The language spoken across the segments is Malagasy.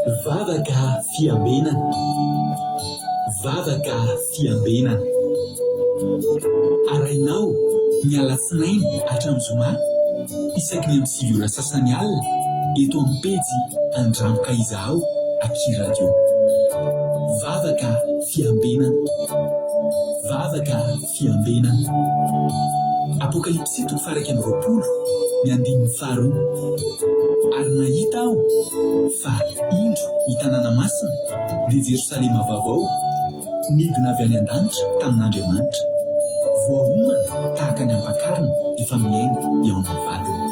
Vavaka fiambenana. Vavaka fiambenana. Arahinao ny alatsinainy hatramin'ny zoma isaky ny amin'ny 9 ora sasany alina eto amin'ny pejy Andramo ka izahao aky radio. Vavaka fiambenana. Vavaka Fiambenana. Apokalypsy toko faha-21, ny andininy faharoa. Ary nahita aho fa, indro, ny tanàna masina, dia Jerosalema vaovao, nidina avy any an-danitra tamin'Andriamanitra, voaomana tahaka ny ampakarina efa mihaino eo amin'ny vadiny.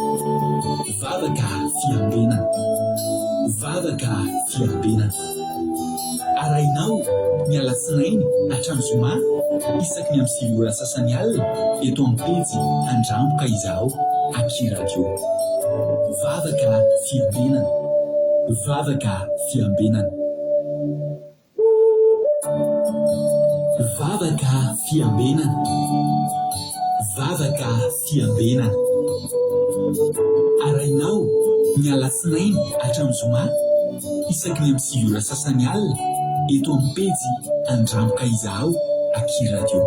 Vavaka fiambenana. Vavaka fiambenana. Arahinao ny alatsinainy hatramin'ny zoma isaky ny amin'ny 9 ora sasany alina eto amin'ny pejy Andramo ka izahao aky radio. Vavaka fiambenana. Vavaka fiambenana. Vavaka fiambenana. Vavaka fiambenana. Arahinao ny alatsinainy hatramin'ny zoma isaky ny amin'ny 9 ora sasany alina eto amin'ny pejy Andramo ka izahao aky radio.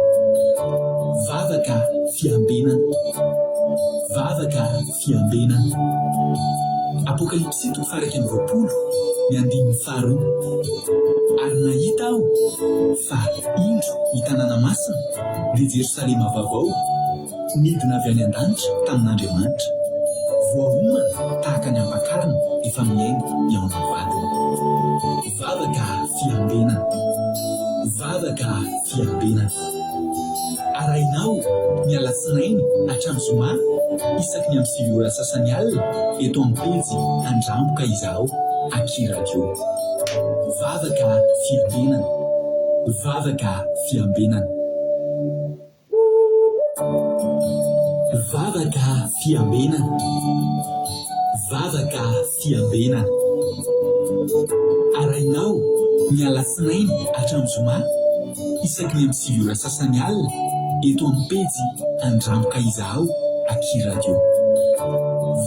Vavaka fiambenana. Vavaka Fiambenana. Apokalypsy toko faha-21, ny andininy faharoa. Ary nahita aho fa, indro, ny tanàna masina, dia Jerosalema vaovao, nidina avy any an-danitra tamin'Andriamanitra, voaomana tahaka ny ampakarina efa mihaino eo amin'ny vadiny. Vavaka fiambenana. Vavaka fiambenana. Arahinao ny alatsinainy hatramin'ny zoma isaky ny amin'ny 9 ora sasany alina eto amin'ny pejy Andramo ka izahao aky radio. Vavaka fiambenana. Vavaka fiambenana. Vavaka fiambenana. Vavaka fiambenana. Arahinao ny alatsinainy hatramin'ny zoma isaky ny amin'ny 9 ora sasany alina eto amin'ny pejy Andramo ka izahao aky radio.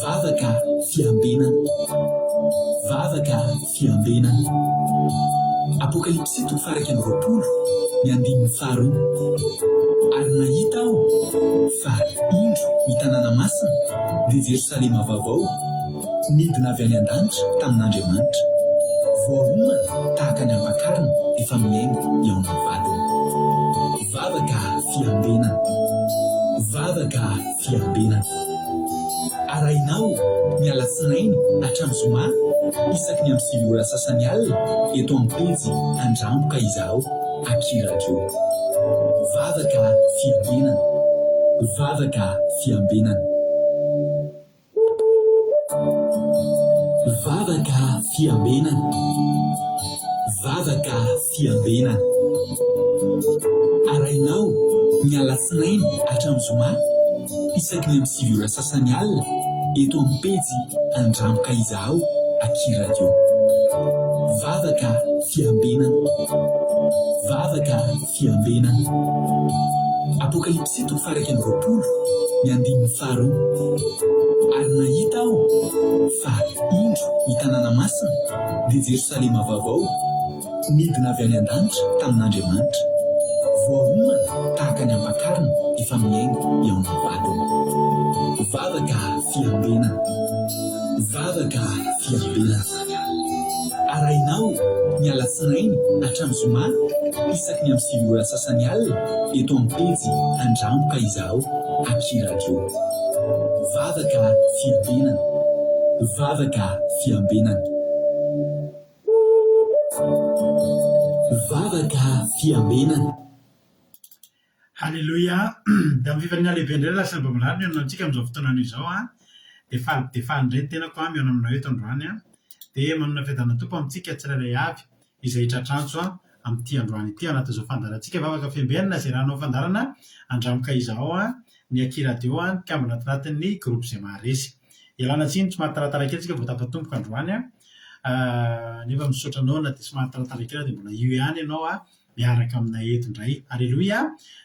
Vavaka fiambenana. Vavaka Fiambenana. Apokalypsy toko faha-21, ny andininy faharoa. Ary nahita aho fa, indro, ny tanàna masina, dia Jerosalema vaovao, nidina avy any an-danitra tamin'Andriamanitra, voaomana tahaka ny ampakarina efa mihaingo eo amin'ny vadiny. Vavaka fiambenana. Vavaka fiambenana. Arahinao ny alatsinainy hatramin'ny zoma isaky ny amin'ny 9 ora sasany alina eto amin'ny pejy Andramo ka izahao aky radio. Vavaka fiambenana. Vavaka fiambenana. Vavaka fiambenana. Vavaka fiambenana. Arahinao ny alatsinainy hatramin'ny zoma isaky ny amin'ny 9 ora sasany alina eto amin'ny pejy Andramo ka izahao aky radio. Vavaka fiambenana. Vavaka Fiambenana. Apokalypsy toko faha-21, ny andininy faharoa. Ary nahita aho fa, indro, ny tanàna masina, dia Jerosalema vaovao, nidina avy any an-danitra tamin'Andriamanitra, voaomana tahaka ny ampakarina efa mihaingo eo amin'ny vadiny. Vavaka fiambenana. Vavaka fiambenana. Arahinao ny alatsinainy hatramin'ny zoma isaky ny amin'ny 9 ora sasany alina eto amin'ny pejy Andramo ka izahao aky radio. Vavaka fiambenana. Vavaka fiambenana. Vavaka fiambenana. Haleloia! Dia amin'ny fifaliana lehibe indray lasa mba mirary mihaona amintsika amin'izao fotoana anio izao an! Dia faly dia faly indray ny tenako an mihaona aminao eto androany an! Dia manana fiadanana Tompo amintsika tsirairay avy izay hitratrantso an amin'ity androany ity ao anatin'izao fandaharantsika vavaka fiambenana izay rahanao fandaharana andramoka izao an ny Aky Radio an mikambana ato anatin'ny groupe izay maharesy. Ialana tsiny somary taratara kely tsika vao tafatomboka androany an! Nefa misaotra anao na dia somary taratara kely ary dia mbola io ihany ianao an! miaraka aminay eto indray. Aleloia!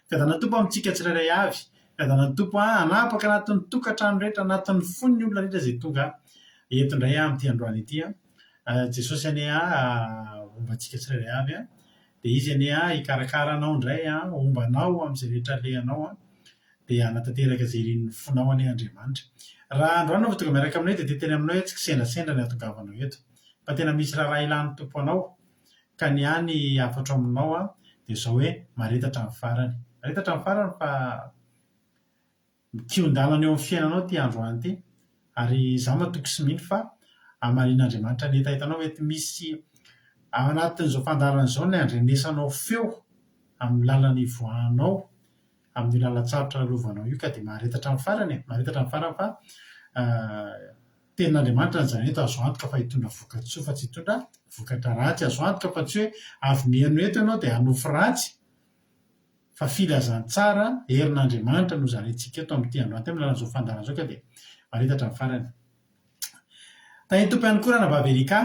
Fiadanan'ny Tompo amintsika tsirairay avy. Fiadanan'ny Tompo hanapaka anatin'ny tokantrano rehetra, anatin'ny fon'ny olona rehetra izay tonga eto indray amin'ity androany ity. Jesosy anie homba antsika tsirairay avy dia Izy anie hikarakara anao indray, homba anao amin'izay rehetra alehanao dia hanatanteraka izay irin'ny fonao anie Andriamanitra. Raha androany ianao vao tonga miaraka aminay dia te hiteny aminao hoe tsy kisendrasendra ny hahatongavanao eto fa tena misy raharaha ilan'ny Tompo anao ka ny ahy ny hafatro aminao dia izao hoe mahareta hatramin'ny farany. Mahareta hatramin'ny farany fa Mikihon-dalana eo amin'ny fiainanao ity androany ity, ary izaho matoky sy mino fa hamalian'Andriamanitra ny hetahetanao. Mety misy ao anatin'izao fandaharana izao ny handrenesanao feo amin'ny lalana ivoahanao, amin'io lalan-tsarotra lalovanao io, ka dia mahareta hatramin'ny farany e! Mahareta hatramin'ny farany fa Tenin'Andriamanitra ny izany eto, azo antoka fa hitondra voka-tsoa fa tsy hitondra vokatra ratsy, azo antoka fa tsy hoe avy mihaino eto ianao dia hanofy ratsy, Fa filazantsara, herin'Andriamanitra no zaraintsika eto amin'ity androany ity amin'ny alalan'izao fandaharana izao ka dia mahareta hatramin'ny farany. Tahin'ny Tompo ihany koa Ranabavy Erika,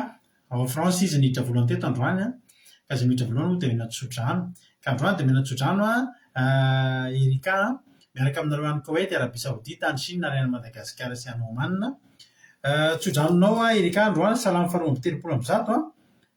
ao France izy niditra voalohany teto androany an, ka izay miditra voalohany moa dia omena tsodrano. Ka androany dia omena tsodrano an Erika an, miaraka aminareo any Koety, Arabie Saoudite, any Chine ary any Madagasikara sy any Oman. Tsodranonao an Erika androany, Salamo faharoa 132 an.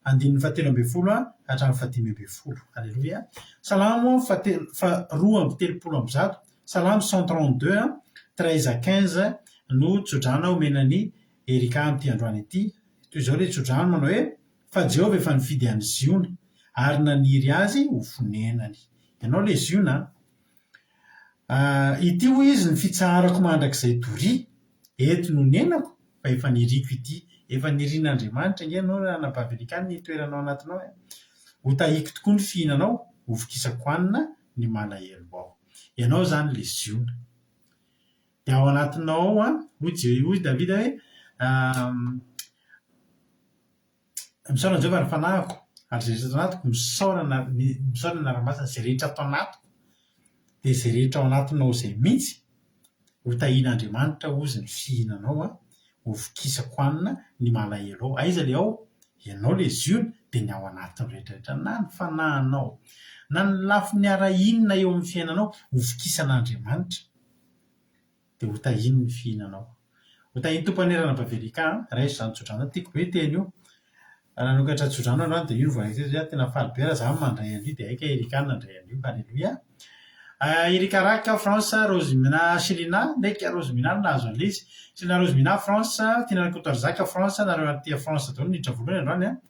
Andininy fahatelo ambinifolo hatramin'ny fahadimy ambinifolo. Aleloia. Salamo fahatelo, faharoa 132, Salamo 132, 13 à 15 no tsodrano omena an'i Erika amin'ity androany ity. Toy izao ilay tsodrano manao hoe, Fa Jehovah efa nifidy an'i Ziona, ary naniry azy ho fonenany. Ianao ilay Ziona an! Ity hoy izy ny fitsaharako mandrakizay doria, eto no onenako fa efa niriko ity. Efa nirin'Andriamanitra ange ianao ry anabavy Erika ny hitoeranao anatinao e. Ho tahiko tokoa ny fihinanao, ho vokisako hanina ny malahelo ao. Ianao izany ilay Ziona. Dia ao anatinao ao an, hoy Je- hoy Davida hoe Misaora an'i Jehovah ry fanahiko, ary izay rehetra ato anatiko, misaora misaora ny anara-masina, izay rehetra ato anatiko, dia izay rehetra ao anatinao izay mihitsy, ho tahian'Andriamanitra hozy ny fihinanao an, ho vokisako hanina ny malahelo ao. Aiza ilay ao? Ianao ilay Ziona, dia ny ao anatiny rehetra rehetra, na ny fanahinao, na ny lafiny ara-inona eo amin'ny fiainanao, ho vokisan'Andriamanitra. Dia ho tahiany ny fihinanao. Ho tahian'ny Tompo anie Ranabavy Erika a! Raiso izany tsodrano izany, tiako be io teny io. Raha nanokatra tsodrano androany dia io no voalaiko teto hoe tena faly be raha za no mandray an'io dia hay kay Erika no nandray an'io. Haleloia! Erika Raka, France, Rosemina Chelina, Neka Rosemina no nahazo an'ilay izy. Chelina Rosemina, France, Tiana Rakotoarizaka, France, nareo aty France daholo niditra voalohany androany a!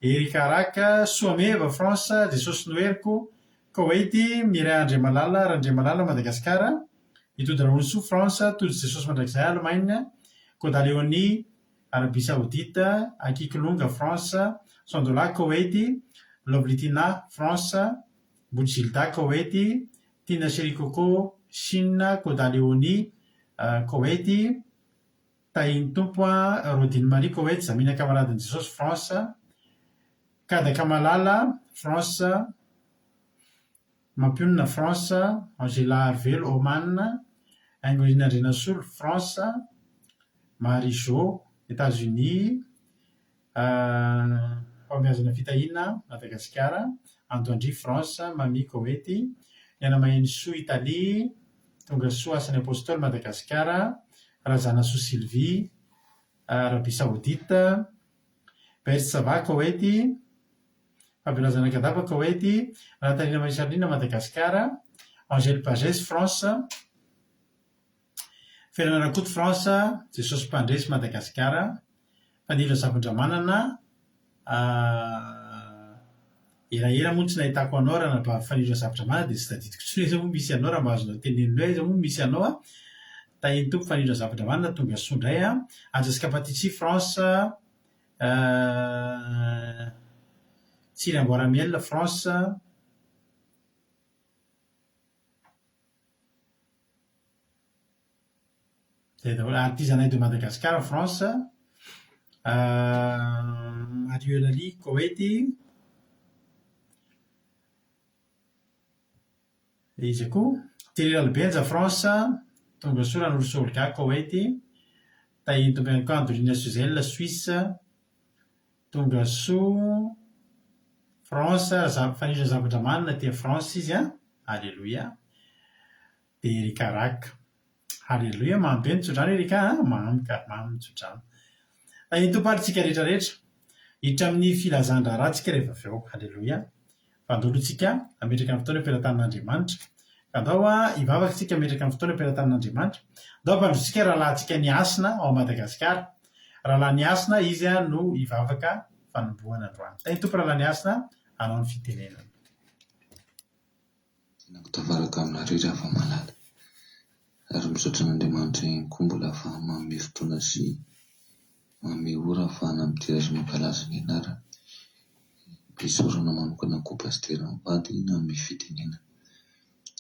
Erika Raka, Soameva, France, Jesosy no heriko, Koweït, Mireille Andriamalala, Randriamalala, Madagasikara, Itody Rahonisoa, France, Tojo Jesosy Mandrakizay, Allemagne, Koda Léonie, Arabie Saoudite, Aki Kilonga, France, Sandola, Koweït, Lovely Tina, France, Mbody Gilda, Koweït, Tina Chérie Coco, Chine, Koda Léonie, Koweït, Tahin'ny Tompo a, Rodine Marie, Koweït, Zamina Kamaradin'i Jesosy, France, Kadaka Malala, France, Mampionona, France, Angela Arivelo, Oman, Haingo-Irina Andrianasolo, France, Marie Jo, Etats-Unis, Fahombiazana Fitahiana, Madagasikara, Antoandria, France, Mamy, Koety, Niaina Mahenisoa, Italie, Tongasoa Asan'ny Apostoly, Madagasikara, Razanasoa Sylvie, Arabie Saoudite, Best Sava, Koety, Fabiola Zanakadaba, Koety, Ratalina Marie Charline, Madagasikara, Angèle Pagès, France, Ferana Rakoto, France, Jesosy Mpandresy, Madagasikara, Fanilo Zafindramanana, Elaela moa tsy nahitako anao ranabavy Fanilo Zafindramanana dia tsy tadidiko intsony aiza moa misy anao raha mba azonao tenenina hoe aiza moa misy anao a! Tahin'ny Tompo Fanilo Zafindramanana tonga soa indray a! Anja Scapatici, France, Tsiry Amboaramiel, France. Zay daholo. Artisanat de Madagascar, France. Mario Lali, Koety. Iza koa? Thierry Ralibenja, France. Tongasoa Ranorosoa Olga, Koety. Tahian'i Tompo ihany koa Andolina Suzel, Suisse. Tongasoa France, Faniriana Zavadramanana aty France izy an! Aleloia! Dia Erika Rak. Haleloia, mamy be ny tsodrano Erika a! Mamy ka, mamy ny tsodrano. Tahian'ny Tompo ary tsika rehetra rehetra. Hiditra amin'ny filazan-draharaha tsika rehefa avy eo. Aleloia. Fa andao aloha tsika hametraka ny fotoana eo am-pelatanan'Andriamanitra. Ka andao hivavaka tsika hametraka ny fotoana eo am-pelatanan'Andriamanitra. Andao hampandrosotsika rahalahintsika Nihasina ao Madagasikara. Rahalahy Nihasina, izy no hivavaka fanombohana androany. Tahin'ny Tompo Rahalahy Nihasina hanao ny fitenenana. Tena tafaraka aminareo ry hava-malala. Ary misaotra an'Andriamanitra ihany koa mbola ahafahany manome fotoana sy manome ora ahafahana midera sy mankalaza ny anarany. Isaorana manokana koa Pasitera mivady nanome fitenenana.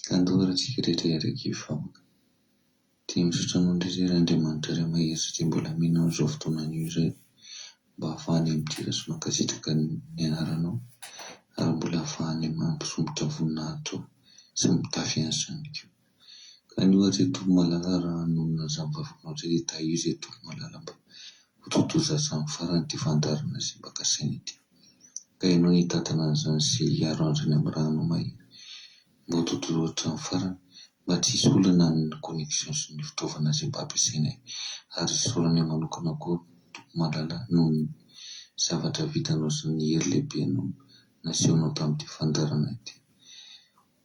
Ka andao ary isika rehetra hiaraka hivavaka. Dia misaotra anao indray izay ry Andriamanitra Ray mahery satria mbola mino an'izao fotoana anio izay mba ahafahanay midera sy mankasitraka ny anaranao ary mbola ahafahanay mampisondrotra voninahitrao sy mitafy an'izany koa. Ka anio ary izay Tompo malala raha hanonona an'izany vavakanao izay dia tahio izay Tompo malala mba ho tontosa hatramin'ny farany ity fandaharana izay mba kasaina ity. Ka ianao no hitantana an'izany sy hiaro an'izany amin'ny ranao mahery. Mba ho tontolo hatramin'ny farany, mba tsy hisy olana ny connexion sy ny fitaovana izay mba ampiasainay ary isaoranay manokana koa Tompo malala noho ny zavatra vitanao sy ny hery lehibe nasehonao tamin'ity fandaharana ity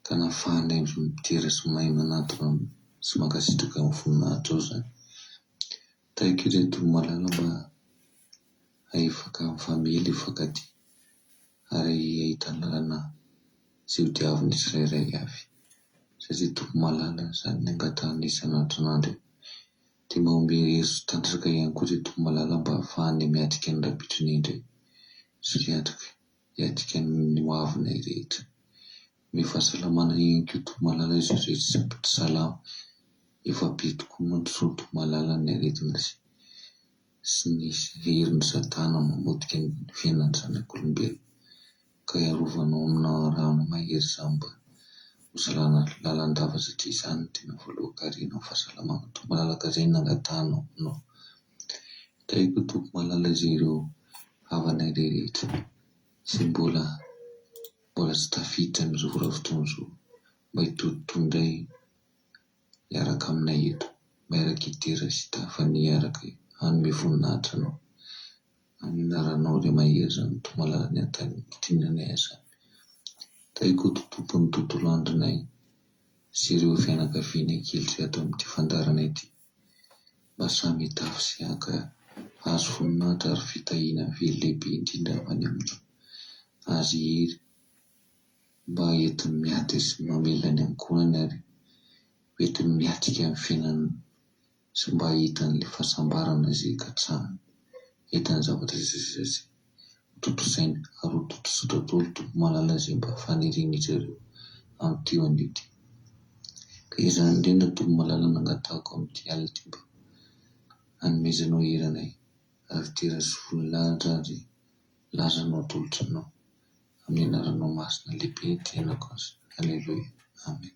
ka nahafahanay midera sy mahay manantona sy mankasitraka ny voninahitrao izany. Tahiko ireo Tompo malala mba hahefaka mifamely hifankatia ary hahita ny lalana izay ho diavin'ny tsirairay avy. Satria Tompo malala izany ny angatahana isan'andro isan'andro e. Dia mba omeo hery sy tanjaka ihany koa ry Tompo malala mba hahafahanay miatrika ny rahampitsonay indray sy hiatrika hiatrika ny ho avinay rehetra. Omeo fahasalamana ihany koa Tompo malala izay rehetra tsy salama. Efa be tokoa mantsy izao Tompo malala ny aretina sy sy ny herin'i Satana mamotika ny fiainan'ny zanak'olombelona, ka hiarovanao amina rano mahery izany mba ho salana lalandava satria izany no tena voalohan-karena amin'ny fahasalamana. Tompo malala ka izay no nangatahanao aminao. Tahiko Tompo malala izay ireo havanay rehetra izay mbola mbola tsy tafiditra amin'izao fotoana izao mba hitoditoa indray hiaraka aminay eto, mba hiaraka hidera sy hitafa ny hiaraka hanome voninahitra Anao. Amin'ny anaranao Ray Mahery izany Tompo malala ny antenanay izany. Tahiko ho Tompon'ny tontolo andronay sy ireo fianakavianay kely izay ato amin'ity fandaharana ity, mba samy hitafy sy haka hahazo voninahitra ary fitahiana lehibe indrindra avy any Aminao. Azy hery. mba entiny miady sy mamelona ny ankohonany ary ho entiny miatrika ny fiainany sy mba hahita an'ilay fahasambarana izay katsahiny, hahita ny zavatra izay ho tontosainy ary ho tontosa daholo Tompo malala izay mba fanirian'izy ireo amin'ity anio ity. Ka izany indrindra Tompo malala no angatahako amin'ity alina ity mba hanomezanao hery anay ary dera sy voninahitra ary laza no atolotra anao. Amin'ny anaranao masina lehibe itenako azy. Aleloia. Amen.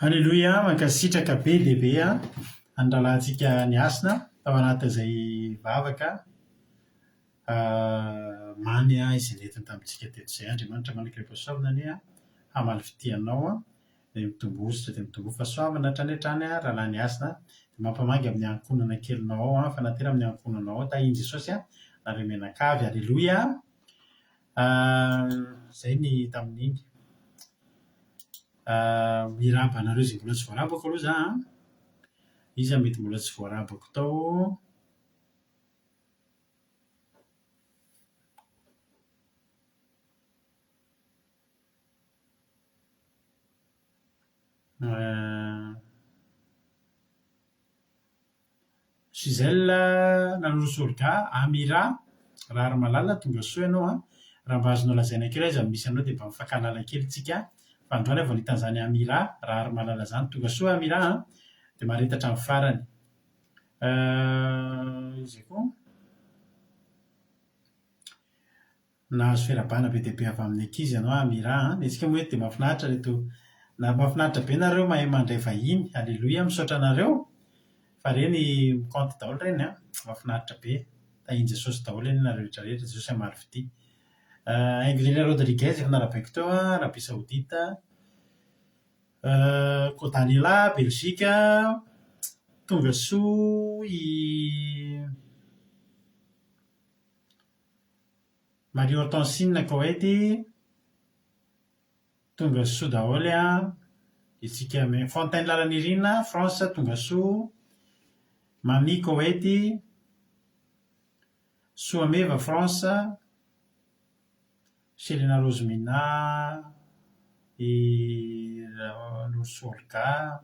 Aleloia, mankasitraka be dia be an'ny rahalahintsika Nihasina tao anatin'izay vavaka mamy izay nentiny tamintsika teto izay. Andriamanitra manak'ireo-pahasoavana anie hamaly fitia anao. Dia mitomboa ositra dia mitomboa fahasoavana hatrany hatrany rahalahy Nihasina dia mampamangy amin'ny ankohonana kelinao ao an, fanantena amin'ny ankohonanao ao, tahin'i Jesosy an, nareo mianakavy, aleloia, izay ny tamin'iny. Miarahaba anareo izay mbola tsy voarabako aloha za an, iza mety mbola tsy voarabako tao? Gisèle Nanoroso Olga, Amira Raharimalala, tonga soa ianao an! Raha mba azonao lazaina kely aiza no misy anao dia mba mifankahalala kely tsika fa androany aho vao nahita an'izany Amira Raharimalala izany. Tonga soa Amira an! Dia mahareta hatramin'ny farany. Iza koa? Nahazo fiarahabana be dia be avy amin'ny ankizy ianao Amira a! Ny antsika moa eto dia mahafinaritra ireto na mahafinaritra be nareo mahay mandray vahiny, Aleloia, misaotra anareo fa ireny mi-compte daholo ireny an! Mahafinaritra be, tahian'i Jesosy daholo anie nareo rehetra rehetra, Jesosy hamaly fitia. Ingrid Rodriguez efa narahabaiko teo an, Arabie Saoudite, Kodanela, Belgique, tonga soa i. Marie Hortensine Koety, tonga soa daholo an! Isika Fontaine Lalanirina, France, tonga soa. Mamie Koety, Soameva, France, Selena Rosemina, i Nosy Olga,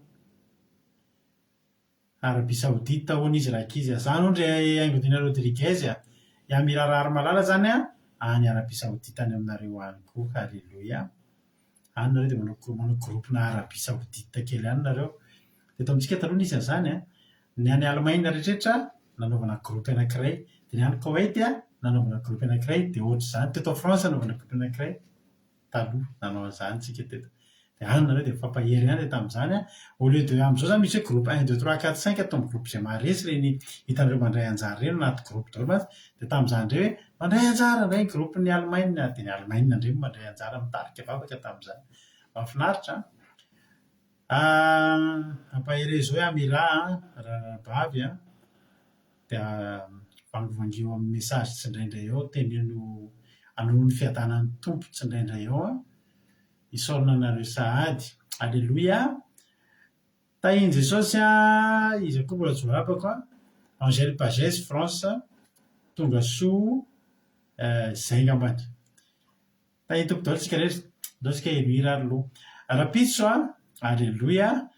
Arabie Saoudite hono izy rankizy a! Zany hono ry Haingodina Rodriguez a! I Amira Raharimalala zany a, any Arabie Saoudite any aminareo any koa, Alléluia! Any nareo dia manao manao groupe-na Arabie Saoudite kely any nareo. Teto amintsika taloha nisy an'izany a! Ny any Allemagne rehetrarehetra nanaovana groupe anankiray, dia ny any Koweït nanaovana groupe anankiray, dia ohatr'izany teto France nanaovana groupe anankiray, taloha nanao an'izany tsika teto. Dia any nareo dia mifampahery ihany dia tamin'izany an, au lieu de amin'izao izany misy hoe groupe un, deux, trois, quatre, cinq atao amin'ny groupe izay maharesy ireny hitanareo mandray anjara ireny anaty groupe daholo mantsy, dia tamin'izany indray hoe mandray anjara indray ny groupe-n'ny Allemagne, dia ny Allemagne indray no mandray anjara mitarika vavaka tamin'izany. Mahafinaritra an! Ampaherezo hoe Amira a, rahavavy a, dia vangivangio amin'ny message tsindraindray eo, teneno anorono ny fiadanan'ny Tompo tsindraindray eo an, isaorana anareo sahady. Aleloia! Tahin'i Jesosy a, iza koa mbola tsy voarabako a, Angèle Pagès, France, tonga soa, zay angambany. Tahin'ny Tompo daholo tsika rehetra. Ndao tsika heno hira ary aloha. Rahampitso a! Aleloia!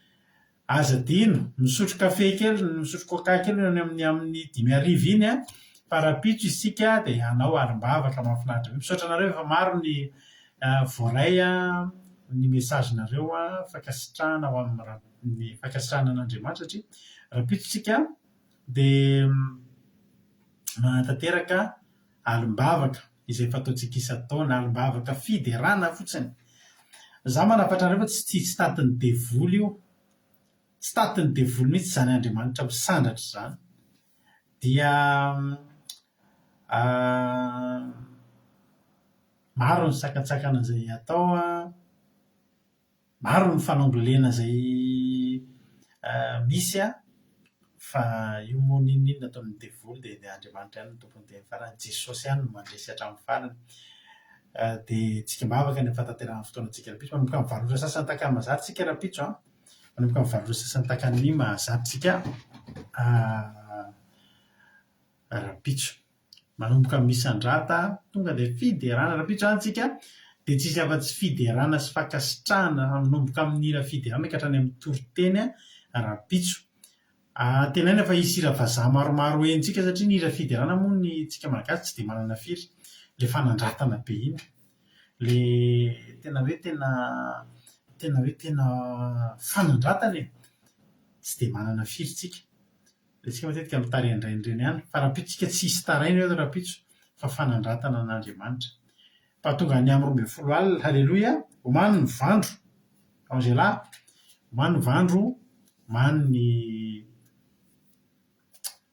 Aza adino, misotro kafe kely, misotro coca kely eny amin'ny amin'ny 5000 iny a! Fa rahampitso isika dia hanao alim-bavaka mahafinaritra be. Misaotra anareo efa maro ny voaray ny message-nareo fankasitrahana ho amin'ny fankasitrahana an'Andriamanitra satria rahampitso isika dia manatanteraka alim-bavaka izay fataontsika isan-taona, alim-bavaka fiderana fotsiny. Za manafatra anareo fa tsy tia tsy tatin'ny devoly io. Tsy tatin'ny devoly mihitsy izany Andriamanitra misandratra izany. Dia maro ny sakantsakana izay atao an. Maro ny fanongolena izay misy an, fa io moa n'inon'inona ataon'ny devoly dia ny Andriamanitra ihany no tompon'ny teny farany, Jesosy ihany no mandresy hatramin'ny farany. Dia tsika am-bavaka ny fahatanterahan'ny fotoanantsika rahampitso, manomboka amin'ny valo ora sasany takany mahazatra isika rahampitso an, manomboka amin'ny valo ora sasany takany mahazatra isika rahampitso. Manomboka misandrata tonga dia fiderana. Rahampitso izany tsika dia tsy hisy afa-tsy fiderana sy fankasitrahana manomboka amin'ny hira fiderana ka hatrany amin'ny toriteny rahampitso. Antenaina fa hisy hira vazaha maromaro ho henontsika satria ny hira fiderana moa ny tsika malagasy tsy dia manana firy. Ilay fanandratana be iny. Ilay tena hoe tena tena hoe tena fanandratana e! Tsy dia manana firy tsika. Dia isika matetika mitaraindraina ireny ihany, fa rahampitso isika tsy hisy taraina eto rahampitso fa fanandratana an'Andriamanitra. Fa tonga any amin'ny 12 alina, haleloia, omano ny vandro, Angela, omano ny vandro, omano ny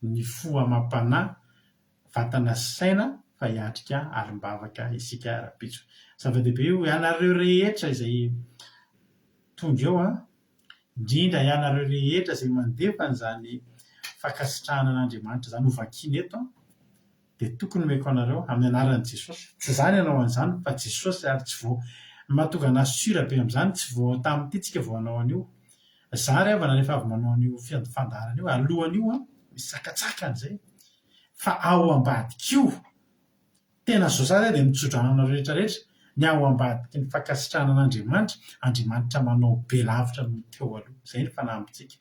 ny fo amam-panahy, vatana sy saina fa hiatrika alim-bavaka isika rahampitso. Zava-dehibe io, ianareo rehetra izay tonga eo an, Indrindra ianareo rehetra izay mandefa an'izany fankasitrahana an'Andriamanitra izany ho vakiana eto dia tokony omeko anareo amin'ny anaran'i Jesosy. Tsy izaho ny hanao an'izany fa Jesosy ary tsy vao ny mahatonga an'ahy sûr be amin'izany tsy vao tamin'ity tsika vao hanao an'io. Izaho ry havana rehefa avy manao an'io fandaharana io alohan'io an, misy sakantsakana izay fa ao ambadik'io Tena zao za dia mitsodrano anareo rehetra rehetra, ny ao ambadiky ny fankasitrahana an'Andriamanitra, Andriamanitra manao be lavitra noho ny teo aloha. Izay ny fanambintsika.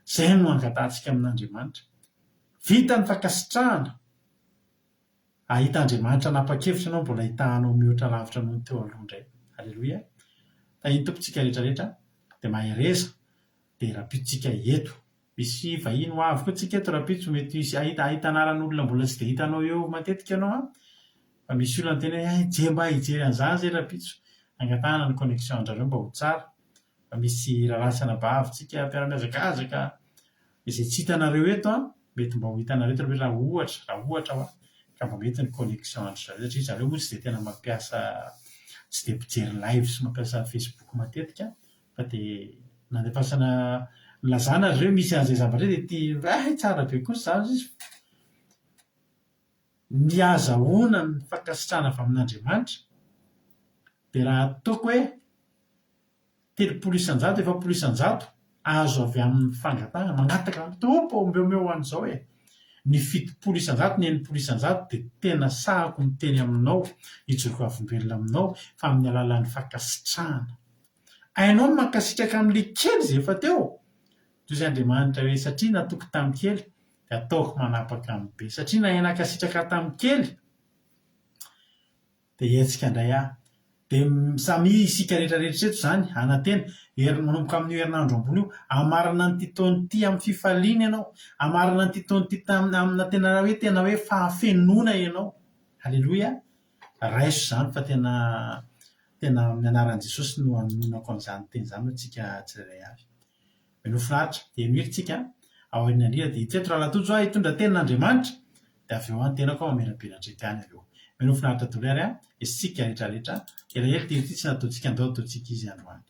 Izay no angatahantsika amin'Andriamanitra. Vita ny fankasitrahana, hahita Andriamanitra hanapa-kevitra ianao mbola hitahanao mihoatra lavitra noho ny teo aloha indray. Aleloia. Tahin'ny Tompo tsika rehetra rehetra, dia mahereza, dia rahampitso-tsika eto. Misy vahiny ho avy koa tsika eto rahampitso, mety hisy hahita hahita anaran'olona mbola tsy dia hitanao eo matetika ianao an! Fa misy olona niteny hoe hay je mba hijery an'izany zay rahampitso, angatahana ny connexion an-drareo mba ho tsara, fa misy rahalahy sy anabavy tsika mpiara-mihazakazaka izay tsy hitanareo eto an, mety mba ho hitanareo eto raha ohatra raha ohatra hoa ka mba mety ny connexion an-dry zareo satria zareo moa tsy dia tena mampiasa tsy dia mpijery live sy mampiasa facebook matetika Fa dia nandefasana nilazana ry zareo misy an'izay zavatra izay dia ity hay tsara be kosa izany hozy izy. Ny ahazahoana ny fankasitrahana avy amin'Andriamanitra dia raha ataoko hoe 30 isan-jato, 40 isan-jato azo avy amin'ny fangatahana, mangataka amin'ny Tompo ô, omeo omeo an'izao e! Ny 70 isan-jato, ny 60 isan-jato dia tena sahako miteny aminao, hijoro vavolombelona aminao fa amin'ny alalan'ny fankasitrahana. Hainao ny mankasitraka amin'ilay kely izay efa teo? Toy izay Andriamanitra hoe satria natoky tamin'ny kely dia ataoko manapaka amin'ny be. Satria nahay nankasitraka tamin'ny kely dia hihetsika indray aho. Dia samia isika rehetra rehetra eto izany hanantena, hery manomboka amin'io herinandro ambony io, hamarana an'ity taona ity amin'ny fifaliana ianao, hamarana an'ity taona ity amina tena hoe tena hoe fahafenoana ianao. Aleloia! Raiso izany fa tena tena amin'ny anaran'i Jesosy no anononako an'izany teny izany ho antsika tsirairay avy. Mino finaritra. Dia heno hira tsika aoriana indrindra dia hitseto Rahalahy Tojo aho hitondra tenin'Andriamanitra dia avy eo an tenako aho mamelabelatra ety any avy eo. Mino finaritra daholo ary an isika rehetra rehetra. Elaela ity hira ity tsy nataontsika andao ataontsika izy androany.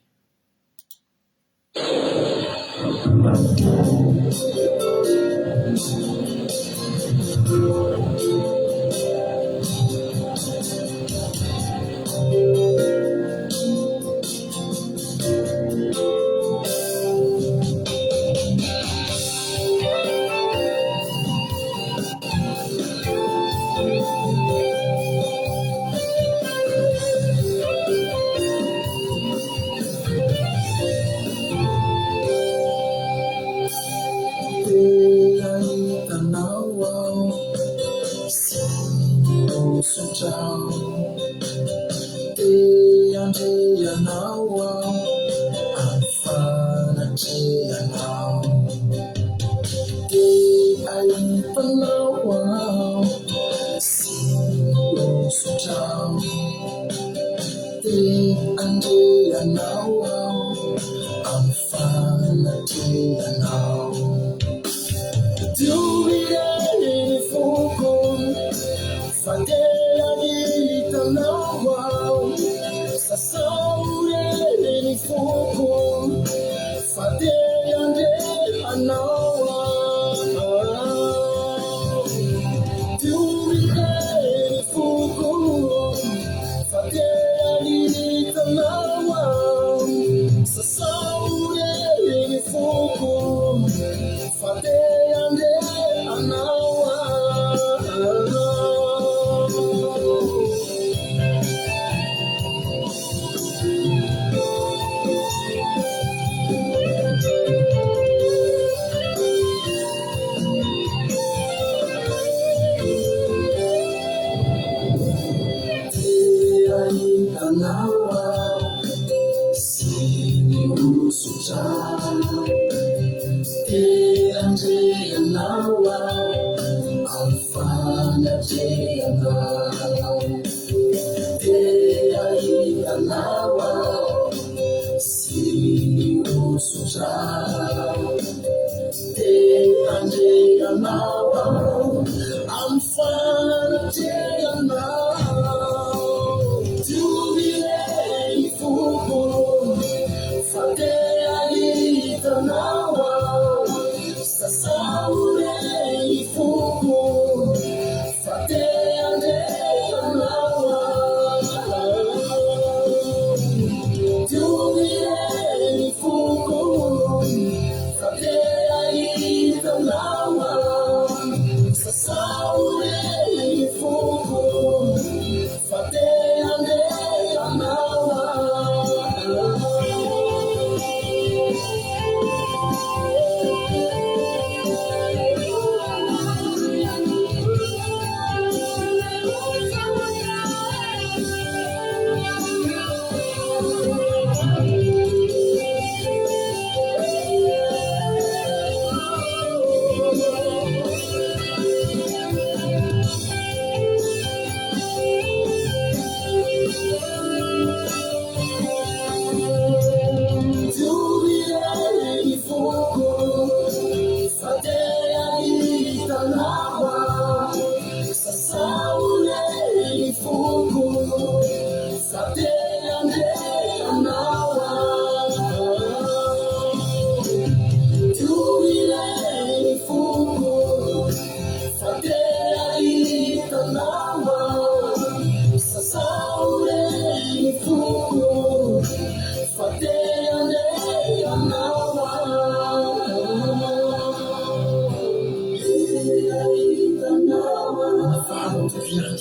Entiko ihany ny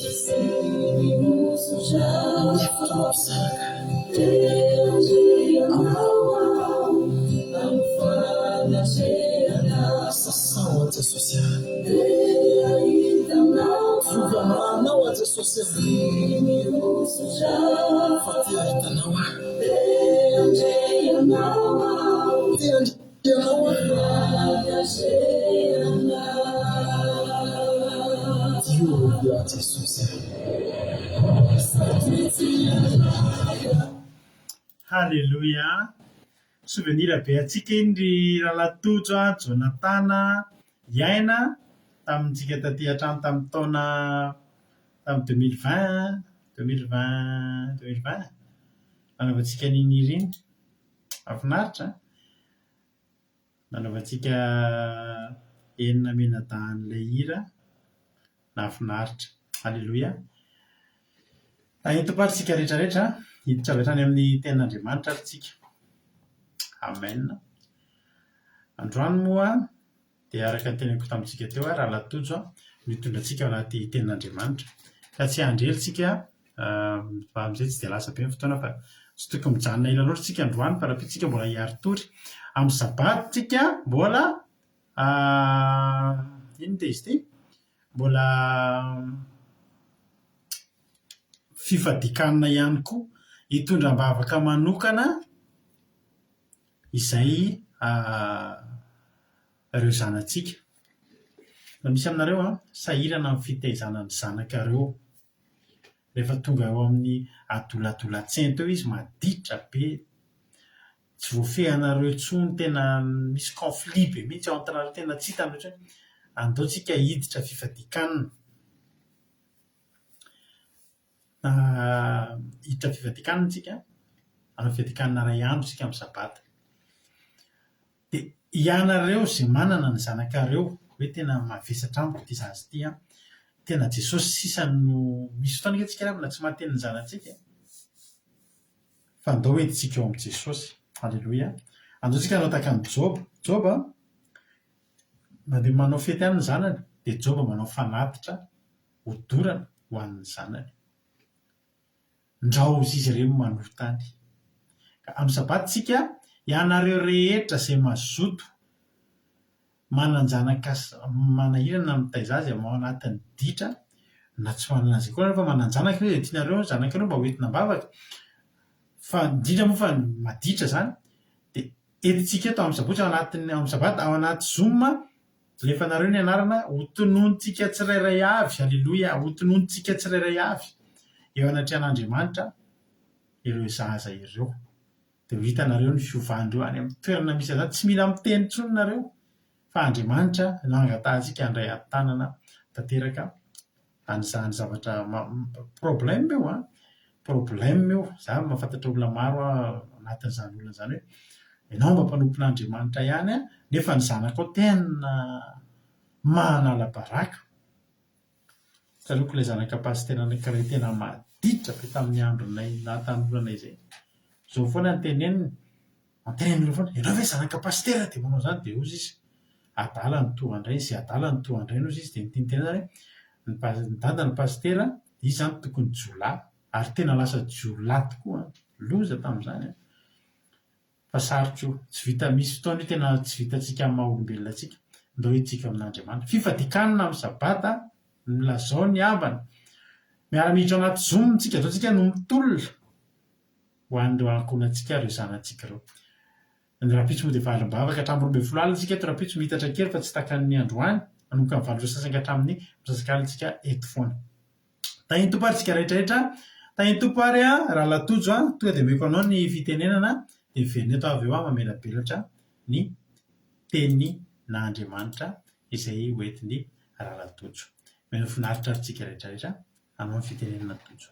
hevitro mampisaraka aminao. Sasao aho Jesosy a. Diovy amin'ny ranao aho Jesosy a. Fa te hahita anao aho. Te handre anao aho. Diovy aho Jesosy a. Haleloia! Souvenir be antsika iny ry Rahalahy Tojo a, Jonathan a, Iaina tamintsika taty an-trano tamin'ny taona tamin'ny 2020, 2020, 2020? Nanaovantsika an'iny hira iny. Mahafinaritra an! Nanaovantsika enina mianadahy an'ilay hira. Nahafinaritra. Aleloia. Tahin'ny Tompo ary isika rehetra rehetra. Hiditra avy hatrany amin'ny tenin'Andriamanitra ary isika. Amen. Androany moa dia araka ny teneniko tamintsika teo, Rahalahy Tojo no hitondra antsika ao anaty tenin'Andriamanitra. Ka tsy handre isika fa amin'izay tsy dia lasa be ny fotoana fa tsy tokony mijanona ela loatra isika androany fa rahampitso isika mbola hiari-tory. Amin'ny sabata isika mbola inona dia izy ity? Mbola fifadian-kanina ihany koa. Hitondra am-bavaka manokana izay ireo zanatsika. Raha misy aminareo an, sahirana amin'ny fitaizana ny zanakareo. Rehefa tonga eo amin'ny adoladolan-tsento eo izy maditra be, tsy voafehinareo intsony, tena misy conflit be mihitsy ao entre nareo, tena tsy hitanareo intsony. Andao tsika hiditra fifadian-kanina. Hiditra fifadian-kanina isika, hanao fifadian-kanina iray andro isika amin'ny sabata. Dia ianareo izay manana ny zanakareo hoe tena mavesatra amiko ity zaza ity an, tena Jesosy sisa no, misy fotoana ange tsika ravina tsy mahateny ny zanatsika e! Fa andao entintsika eo amin'i Jesosy. Aleloia. Andao tsika hanao tahaka an'i Joba. Joba mandeha manao fety any ny zanany, dia Joba manao fanatitra hodorana ho an'ny zanany. Ndrao izy ireny manota any. Ka amin'ny Sabata isika, ianareo rehetra izay mazoto manan-janaka manahirana mitaiza azy ao anatin'ny ditra, na tsy manana an'izay koa nareo fa manan-janaka ve dia tianareo ny zanakareo mba ho entina am-bavaka, fa indrindra moa fa ny maditra izany, dia entintsika eto amin'ny sabotsy ao anatin'ny amin'ny Sabata ao anaty Zoom, Alefanareo ny anarana ho tononintsika tsirairay avy, aleloia, ho tononintsika tsirairay avy eo anatrehan'Andriamanitra ireo zaza ireo. Dia ho hitanareo ny fiovan'ireo any amin'ny toerana misy an'izany. Tsy mila miteny intsony nareo fa Andriamanitra no angatahantsika handray an-tanana tanteraka an'izany zavatra problème io an! Problème io, za mahafantatra olona maro aho anatin'izany olona izany hoe ianao mba mpanompon'Andriamanitra ihany an, nefa ny zanakao tena manala baraka. Tsaroako ilay zanaka pasitera anankiray tena maditra be tamin'ny andronay nahatanoranay izay. Izao foana no teneniny, Antenain'olona foana, ianao ve zanaka pasitera dia manao izany? Dia hozy izy, adala ny toa an-drainy, izay adala ny toa an-drainy hozy izy, dia niteniteny izany hoe, ny pa- ny dadany pasitera, izy izany tokony jiolahy, ary tena lasa jiolahy tokoa an, loza tamin'izany an! Fa sarotra io, tsy vita, misy fotoana io tena tsy vitantsika amin'ny maha olombelona antsika, ndao hiditsika amin'Andriamanitra. Fifadian-kanina amin'ny sabata, nilazao ny havana, miara-miditra ao anaty zoom tsika, zao tsika no mitolona. ho an'ireo ankohonantsika ireo zanatsika ireo. Ny rahampitso moa dia valim-bavaka hatramin'ny 12 alina isika eto rahampitso miitatra kely fa tsy takan'ny androany, manomboka amin'ny valo ora sasany ka hatramin'ny misasak'alina isika eto foana. Tahin'ny Tompo ary isika rehetra rehetra. Tahin'ny Tompo ary a, Rahalahy Tojo a, tonga dia omeko anao ny fitenenana dia miverina eto aho avy eo aho mamelabelatra ny tenin'Andriamanitra izay hoentin'ny Rahalahy Tojo. Mino finaritra ary isika rehetra rehetra anao ny fitenenana Tojo.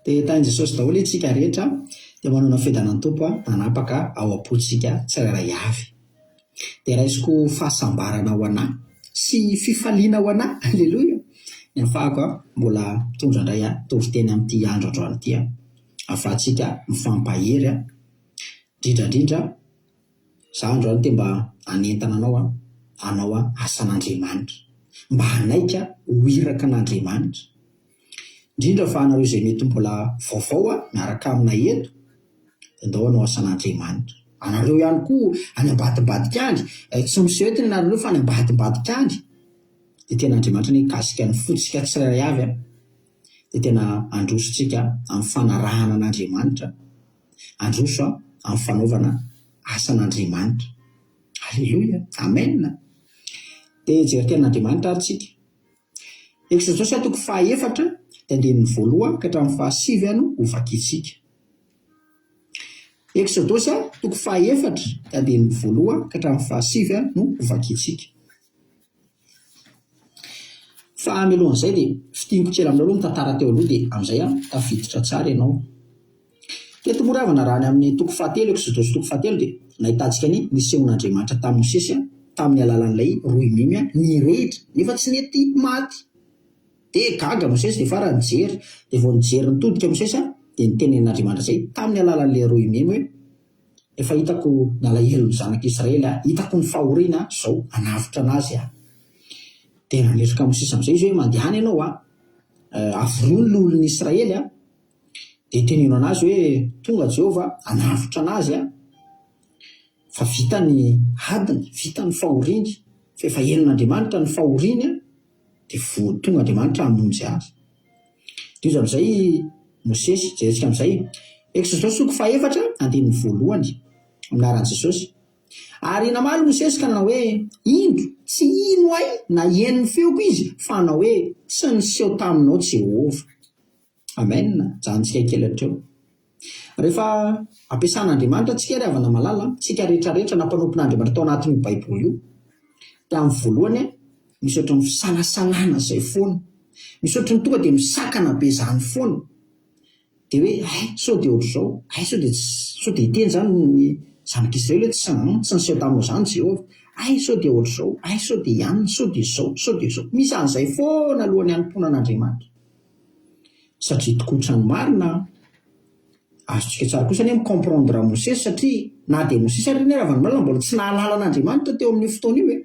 Dia tahin'i Jesosy daholo itsika rehetra dia manao ny fiadanan'ny Tompo hanapaka ao am-pontsika tsirairay avy. Dia raisiko fahasambarana ho anà sy fifaliana ho anà, aleloia, ny ahafahako mbola mitondra indray toriteny amin'ity andro androany ity, ahafahantsika mifampahery, indrindra indrindra. Za androany te mba Hanentana anao aho hanao asan'Andriamanitra. Mba hanaiky ho iraka an'Andriamanitra. Indrindra fa anareo izay mety mbola vaovao miaraka aminay eto dia ndao hanao asan'Andriamanitra. Anareo ihany koa any ambadimbadika any, tsy miseho eto ny anaranareo fa any ambadimbadika any dia tena Andriamanitra anie hikasika ny fontsika tsirairay avy an! Dia tena handroso tsika amin'ny fanarahana an'Andriamanitra, handroso amin'ny fanaovana asan'Andriamanitra. Aleloia! Amen! Dia hijery tenin'Andriamanitra ary tsika. Eksodosy toko fahaefatra dia andininy voalohany ka hatramin'ny fahasivy no ho vakintsika. Eksodosy toko fahaefatra dia andininy voalohany ka hatramin'ny fahasivy no ho vakintsika. Fa mialohan'izay dia fintiniko kely aminao aloha ny tantara teo aloha dia amin'izay tafiditra tsara ianao. Teto moa ravana raha ny amin'ny toko fahatelo, Eksodosy toko fahatelo dia nahitantsika ny nisehoan'Andriamanitra tamin'i Mosesy tamin'ny alalan'ilay roimemy nirehitra nefa tsy nety maty. Dia gaga Mosesy dia farany nijery, dia vao nijery nitodika Mosesy dia nitenenin'Andriamanitra izay tamin'ny alalan'ilay roimemy hoe, Efa hitako ny alahelon'ny zanak'Israely aho, hitako ny fahoriana izao, hanavotra an'azy aho. Dia nanesoka Mosesy amin'izay izy hoe, Mandehana ianao avorio ny loholon'Israely Dia teneno an'azy hoe, Tonga Jehovah hanavotra an'azy an! Fa vita ny adiny, vita ny fahoriany, fa efa henon'Andriamanitra ny fahoriany an, dia voa tonga Andriamanitra hamonjy azy. Dia hoy amin'izay i Mosesy, jerentsika amin'izay, Eksodosy toko fahefatra, andininy voalohany, amin'ny anaran'i Jesosy. Ary namaly Mosesy ka nanao hoe, Indro, tsy hino ahy na hihaino ny feoko izy, fa hanao hoe, Tsy niseho taminao Jehovah. Amen, ajanontsika kely hatreo. Rehefa ampiasan'Andriamanitra antsika ry havana malala, tsika rehetra rehetra na mpanompon'Andriamanitra tao anatin'io baiboly io, dia amin'ny voalohany misy ohatran'ny fisalasalana izay foana, misy ohatran'ny tonga dia misakana be izany foana, dia hoe hay sao dia ohatr'izao, hay sao dia tsy, sao dia hiteny izany ny zanak'Israely hoe tsy, tsy niseho taminao izany Jehovah, hay sao dia ohatr'izao, hay sao dia ianona, sao dia izao, sao dia izao, misy an'izay foana alohan'ny hanompoana an'Andriamanitra. Satria tokotra ny marina an! Azontsika tsara kosa anie mi-comprendre an'i Mosesy satria na dia Mosesy ary anie Ravalomanana mbola tsy nahalala an'Andriamanitra teo amin'io fotoana io e!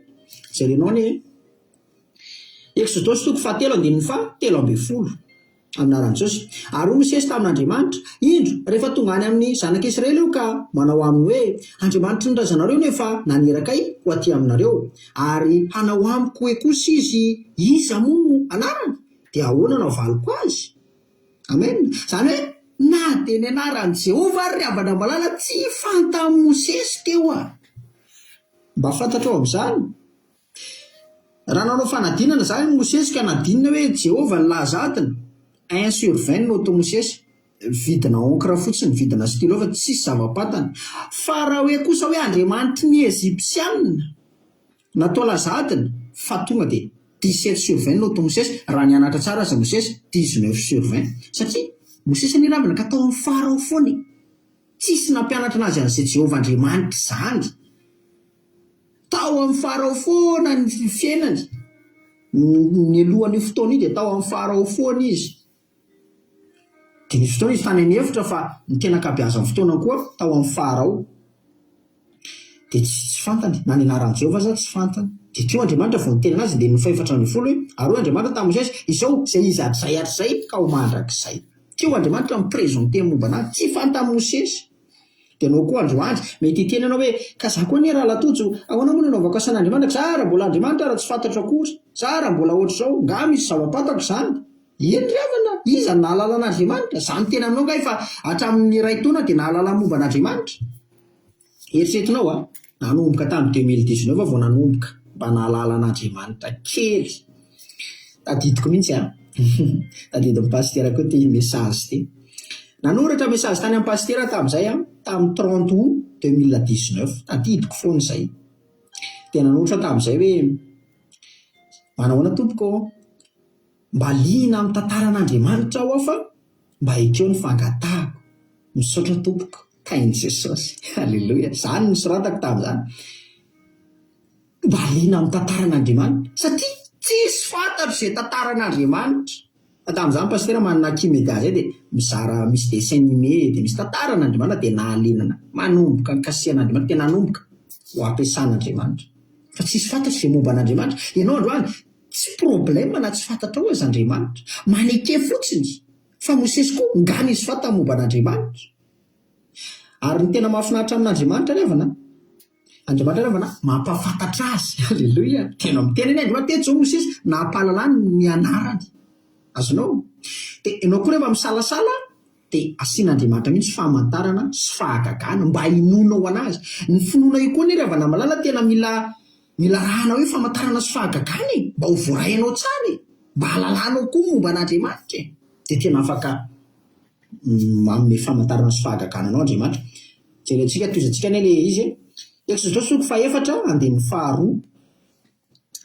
Jerenao anie e! Eksodosy toko fahatelo andininy faha 13 amin'ny anaran'i Jesosy. Ary hoy Mosesy tamin'Andriamanitra, Indro, rehefa tonga any amin'ny zanak'Israely aho ka manao aminy hoe, Andriamanitry ny razanareo no efa naniraka ahy ho aty aminareo, ary hanao amiko hoe kosa izy, Iza moa no anarany? Dia ahoana no havaliko azy? Amen. Izany hoe na dia ny anaran'i Jehovah ary ry havana malala tsy fantan'i Mosesy teo a! Mba fantatrao amin'izany? Raha nanao fanadinana izany i Mosesy ka nadinina hoe Jehovah nilaza adina, un sur 20 ny note Mosesy, vidina encre fotsiny, vidina stylo fa tsisy zava-pantany. Fa raha hoe kosa hoe Andriamanitry ny Egyptiana, Natao laza adina fa tonga dia 17 sur 20 no Mosesy, raha nianatra tsara aza Mosesy 19 sur 20 satria Mosesy anie ravina ka tao amin'ny Farao foana e! Tsisy nampianatra anazy an'izay Jehovah Andriamanitra izany. Tao amin'ny Farao foana ny fiainany. Nialohan'io fotoana io dia tao amin'ny Farao foana izy. Dia nisy fotoana izy tany an'efitra fa ny tena ankabeazan'ny fotoana koa tao amin'ny Farao. Dia tsy tsy fantany, na ny anaran'i Jehovah aza tsy fantany. Dia teo Andriamanitra vao niteny anazy, andininy faha-14 hoe, Ary hoy Andriamanitra tamin'i Mosesy, Izao, izay izy hatrizay hatrizay ka ho mandrakizay. Teo Andriamanitra mi-presenter momba anazy, tsy fantan'i Mosesy. Dia ianao koa androany, mety hiteny ianao hoe, Ka za koa anie rahalahy Tojo, ahoana moa no anaovako asan'Andriamanitra? Za raha mbola Andriamanitra ary tsy fantatro akory. Za raha mbola ohatr'izao, nga misy zava-pantako izany? Eny ry havana, iza no nahalala an'Andriamanitra? Za miteny aminao nga efa hatramin'ny iray taona dia nahalala ny momba an'Andriamanitra? Eritreretinao a, nanomboka tamin'ny 2019 aho vao nanomboka mba nahalala an'Andriamanitra kely. Tadidiko mihitsy a, tadidin'ny pasitera koa ity message ity. Nanoratra message tany amin'ny pasitera aho tamin'izay a, tamin'ny 30 août 2019, tadidiko foana izay. Dia nanoratra tamin'izay hoe, manahoana tompoko ô? Mba liana amin'ny tantaran'Andriamanitra aho fa mba ekeo ny fangatahako. Misaotra tompoko. Tahin'i Jesosy. Aleloia. Izany no nosoratako tamin'izany. Mba liana amin'ny tantaran'Andriamanitra. Satria tsisy fantatro izay tantaran'Andriamanitra. Fa tamin'izany Pasitera manana Aky-Media izay dia mizara misy dessin animé dia misy tantaran'Andriamanitra dia nahaliana anah. Manomboka nikasihan'Andriamanitra dia nanomboka. ho ampiasan'Andriamanitra. Fa tsisy fantatro izay momba an'Andriamanitra. Ianao androany, tsy problème na tsy fantatrao aza Andriamanitra. Maneke fotsiny fa Mosesy koa nga nisy fantany momba an'Andriamanitra. Ary ny tena mahafinaritra amin'Andriamanitra ry havana, Andriamanitra ry havana mampahafantatra azy. Aleloia. Tena miteny anie Andriamanitra, teto izao Mosesy nampahalalany ny anarany. Azonao? Dia ianao koa rehefa misalasala dia asian'Andriamanitra mihitsy famantarana sy fahagagana mba hinoanao an'Azy. Ny finoana io koa anie ry havana malala tena mila mila arahana hoe famantarana sy fahagagana e! Mba ho voarainao tsara e! Mba hahalalanao koa momba an'Andriamanitra e! Dia tena afaka manome famantarana sy fahagagana anao Andriamanitra. Jerentsika, tohizantsika anie ilay izy e! Eksodosy toko fahefatra andininy faharoa.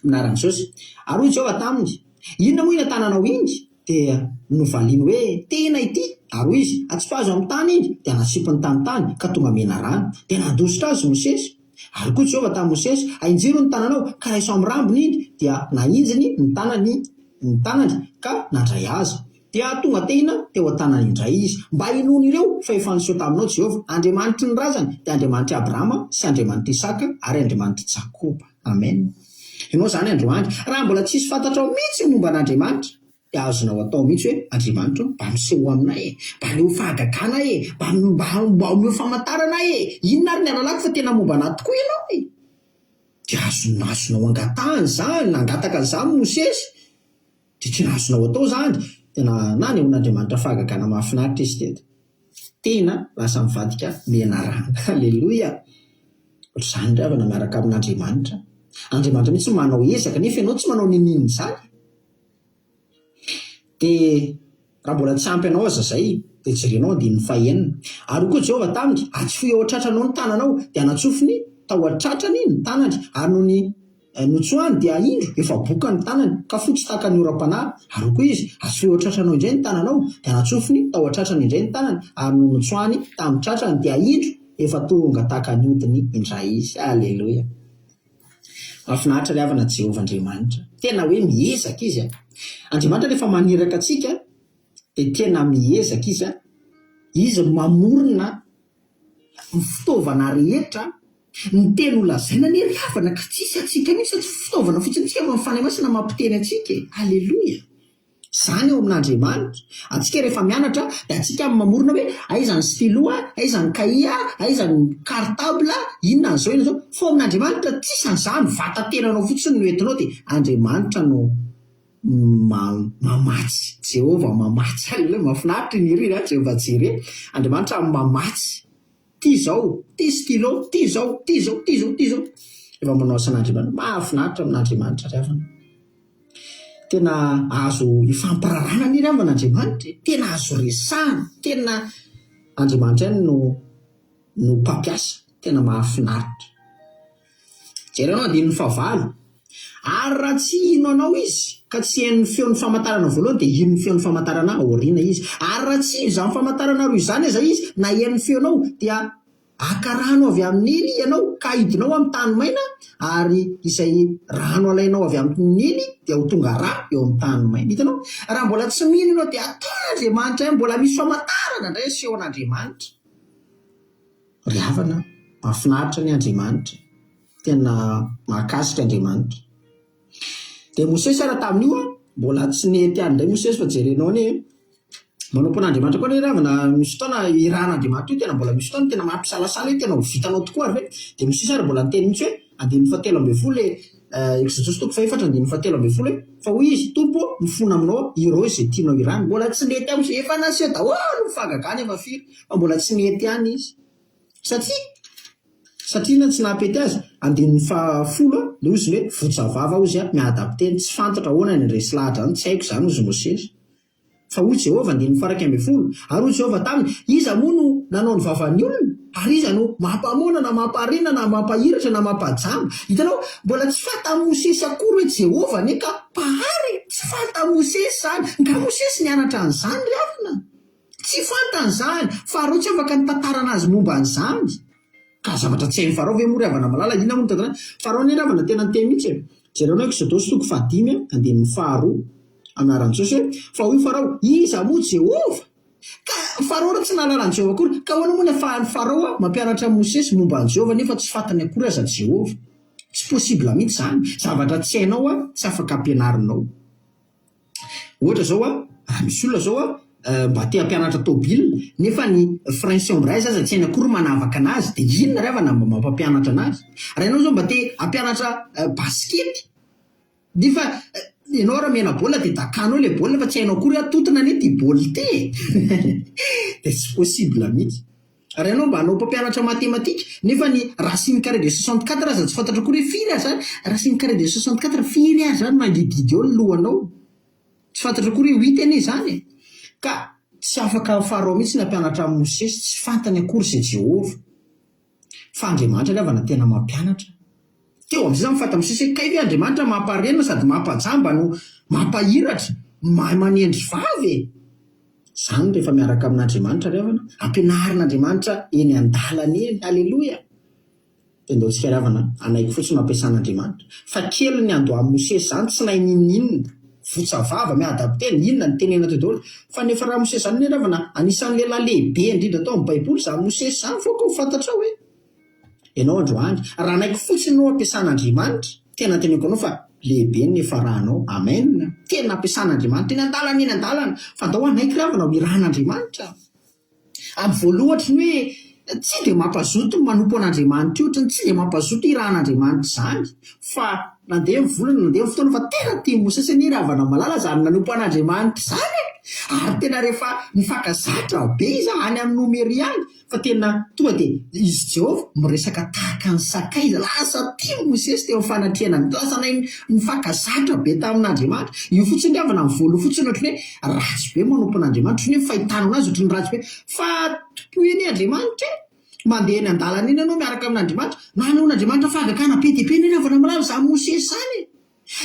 Anaran'i Jesosy. Ary hoy Jehovah taminy, Inona moa iny an-tananao iny? Dia novaliany hoe, Tehina ity. Ary hoy izy, Atsipazo amin'ny tany iny. Dia natsipiny tamin'ny tany, ka tonga menarana. Dia nandositra azy Mosesy. Ary koa Jehovah tamin'i Mosesy, Ahinjiro ny tananao, ka raiso amin'ny rambony iny. Dia nahinjiny ny tanany ny tanany, ka nandray azy. Dia tonga tehina teo an-tanany indray izy, mba hinoan'ireo fa efa niseho taminao Jehovah, Andriamanitry ny razany, dia Andriamanitr'i Abrahama sy Andriamanitr'i Isaka ary Andriamanitr'i Jakoba. Amen. Ianao izany androany, raha mbola tsisy fantatrao mihitsy ny momba an'Andriamanitra, dia azonao atao mihitsy hoe, Andriamanitra ô, mba misehoa aminay e, mba aneho fahagagana e, mba mba mba omeo famantarana e, inona ary ny ahalalako fa tena momba anà tokoa ianao e? Dia azonao azonao angatahana izany, nangataka an'izany Mosesy. Dia tena azonao atao izany. Tena nanehoan'Andriamanitra fahagagana mahafinaritra izy teto. Tena lasa mivadika menarana. Aleloia! Ohatr'izany ry havana miaraka amin'Andriamanitra. Andriamanitra mihitsy manao ezaka nefa ianao tsy manao n'inon'inona izany. Dia raha mbola tsy ampy anao aza izay, dia jerenao andininy fahenina. Ary hoy koa Jehovah taminy, Atsofohy eo an-tratranao ny tananao. Dia natsofony tao an-tratrany ny tanany, ary nony Notsoahiny dia indro efa boka ny tanany ka fotsy tahaka ny oram-panala, ary hoy koa izy, Atsofohy eo an-tratranao indray ny tananao, dia natsofony tao an-tratrany indray ny tanany, ary nony notsoahiny tamin'ny tratrany dia indro efa tonga tahaka ny hodiny indray izy. Aleloia! Mahafinaritra ry havana Jehovah Andriamanitra. Tena hoe miezaka Izy a! Andriamanitra rehefa maniraka antsika dia tena miezaka Izy a! Izy no mamorona ny fitaovana rehetra, ny teny ho lazaina anie ry havana ka tsisy antsika mihitsy fa tsy fitaovana fotsiny tsika fa ny Fanahy Masina mampiteny antsika e! Aleloia! Zany eo amin'Andriamanitra. Antsika rehefa mianatra dia antsika no mamorona hoe aiza ny stylo a, aiza ny kahie a, aiza ny cartable a, inona an'izao inona an'izao, fa ao amin'Andriamanitra tsisy an'izany, vata-tenanao fotsiny no entinao dia Andriamanitra no mamatsy, Jehovah mamatsy, aleloia, mahafinaritra iny hira iny an, Jehovah Jireh, Andriamanitra mamatsy, ty izao, ty stylo, ty izao, ty izao, ty izao, ty izao, rehefa manao asan'Andriamanitra, mahafinaritra amin'Andriamanitra ry havana, tena azo ifampirarahana anie ry havana Andriamanitra e, tena azo resahana, tena Andriamanitra ihany no no mpampiasa, tena mahafinaritra. Jereo ny andininy fahavalo. Ary raha tsy hino anao izy, ka tsy hihaino ny feon'ny famantarana voalohany, dia hino ny feon'ny famantarana aoriana izy. Ary raha tsy hino izany famantarana roa izany aza izy, na hihaino ny feonao, dia haka rano avy amin'ny Nily ianao, ka hidinao amin'ny tany maina, ary izay rano alainao avy amin'ny Nily dia ho tonga rà eo amin'ny tany maina. Hitanao? Raha mbola tsy mino ianao, dia ataon'Andriamanitra ihany, mbola misy famantarana indray asehon'Andriamanitra. Ry havana, mahafinaritra anie Andriamanitra e! Tena mahakasika Andriamanitra. Dia Mosesy ara tamin'io an, mbola tsy nety ihany indray Mosesy fa jerenao anie e, manompo an'Andriamanitra koa anie ry havana, misy fotoana irahan'Andriamanitra io tena mbola misy fotoana tena mampisalasala hoe tena ho vitanao tokoa ary ve? Dia Mosesy ary mbola niteny mihitsy hoe, andininy fahatelo ambinifolo e, Eksodosy toko fahefatra andininy fahatelo ambinifolo hoe, fa hoy izy, Tompo ô, mifona aminao aho, irao izay tianao hirahana. Mbola tsy nety ihany Mosesy, efa naseho daholo ny fahagagana efa firy. Fa mbola tsy nety ihany izy. Satria? Satria inona tsy naha-pety azy? Andininy fahafolo a, le ozy hoe votsa vava ozy a, miadam-piteny, tsy fantatra ahoana ny handresy lahatra zany, tsy haiko izany ozy Mosesy. Fa hoy Jehovah, andininy faha-11, ary hoy Jehovah taminy, Iza moa no nanao ny vavan'ny olona? Ary iza no mampamoana na mamparina na mampahiratra na mampajamba? Hitanao, mbola tsy fantan'i Mosesy akory hoe Jehovah anie ka Mpahary e! Tsy fantan'i Mosesy izany. Nga Mosesy nianatra an'izany ry havana? Tsy fantany izany. Farao tsy afaka nitantarana azy momba an'izany. Ka zavatra tsy hain'i Farao ve moa ry havana malala? Inona moa no tantarana? Farao anie ry havana tena niteny mihitsy e. Jereo ny Eksodosy toko fahadimy andininy faharoa. Anaran'i Jesosy hoe, Fa hoy Farao, Iza moa Jehovah? Ka Farao ary tsy nahalala an'i Jehovah akory. Ka ahoana moa ny afahan'i Farao mampianatra an'i Mosesy momba an'i Jehovah nefa tsy fantany akory aza Jehovah? Tsy possible mihitsy izany. Zavatra tsy hainao tsy afaka ampianarinao. Ohatra izao raha misy olona izao mba te hampianatra tôbila nefa ny frein sy embrayage aza tsy hainy akory ny manavaka anazy dia inona ry havana mba mampampianatra anazy? Raha ianao izao mba te hampianatra basikety nefa ianao raha mena baolina dia dakanao ilay baolina fa tsy hainao akory hoe atontona anie ity baolina ity e! dia tsy possible mihitsy. Raha ianao mba hanao mpampianatra matematika nefa ny racine carré de 64 aza tsy fantatra akory hoe firy ary izany racine carré de 64 firy ary izany mangidihidy eo ny lohanao. Tsy fantatra akory hoe huit anie izany e! Ka tsy afaka Farao mihitsy ny hampianatra an'i Mosesy, tsy fantany akory izay Jehovah. Fa Andriamanitra ry havana tena mampianatra. Teo amin'izay izany fantatr'i Mosesy hoe kay ve Andriamanitra mamparenina sady mampajamba no mampahiratra, mahay manendry vava e! Izany rehefa miaraka amin'Andriamanitra ry havana, ampianarin'Andriamanitra eny an-dalana eny, Aleloia! Dia ndao tsika ry havana hanaiky fotsiny no ampiasan'Andriamanitra. Fa kely ny andohan'i Mosesy izany tsy nahay n'inon'inona. Votsa vava, miadam-piteny, inona no tenenina teo daholo. Fa nefa raha Mosesy izany anie ry havana anisan'ny lehilahy lehibe indrindra tao amin'ny baiboly izany Mosesy izany faut que ho fantatrao hoe ianao androany raha hanaiky fotsiny no ampiasan'Andriamanitra, tena teneniko anao fa lehibe ny nifaranao. Amen. Tena ampiasan'Andriamanitra eny an-dalana eny an-dalana. Fa ndao hanaiky ry havana ho irahan'Andriamanitra. Amin'ny voalohany ohatry ny hoe tsy dia mampazoto ny manompo an'Andriamanitra io, ohatry ny tsy dia mampazoto irahan'Andriamanitra izany. Fa nandeha ny volana, nandeha ny fotoana fa tena tian'i Mosesy anie ry havana malala izany nanompo an'Andriamanitra izany e! Ary tena rehefa nifankazatra be izy any amin'ny Nomery any, Fa tena tonga dia izy Jehovah miresaka tahaka ny sakaiza. Lasa tia Mosesy teo amin'ny fanatrehana ny lasa nahay nifankazatra be tamin'Andriamanitra. Io fotsiny ry havana ny voalohany fotsiny ohatry ny hoe ratsy be manompo an'Andriamanitra, ohatry ny hoe fahitana anazy ohatry ny ratsy be. Fa tompoy anie Andriamanitra e! Mandeha eny an-dalana eny ianao miaraka amin'Andriamanitra. Nanehoan'Andriamanitra fahagagana be dia be anie ry havana malala izany Mosesy izany e!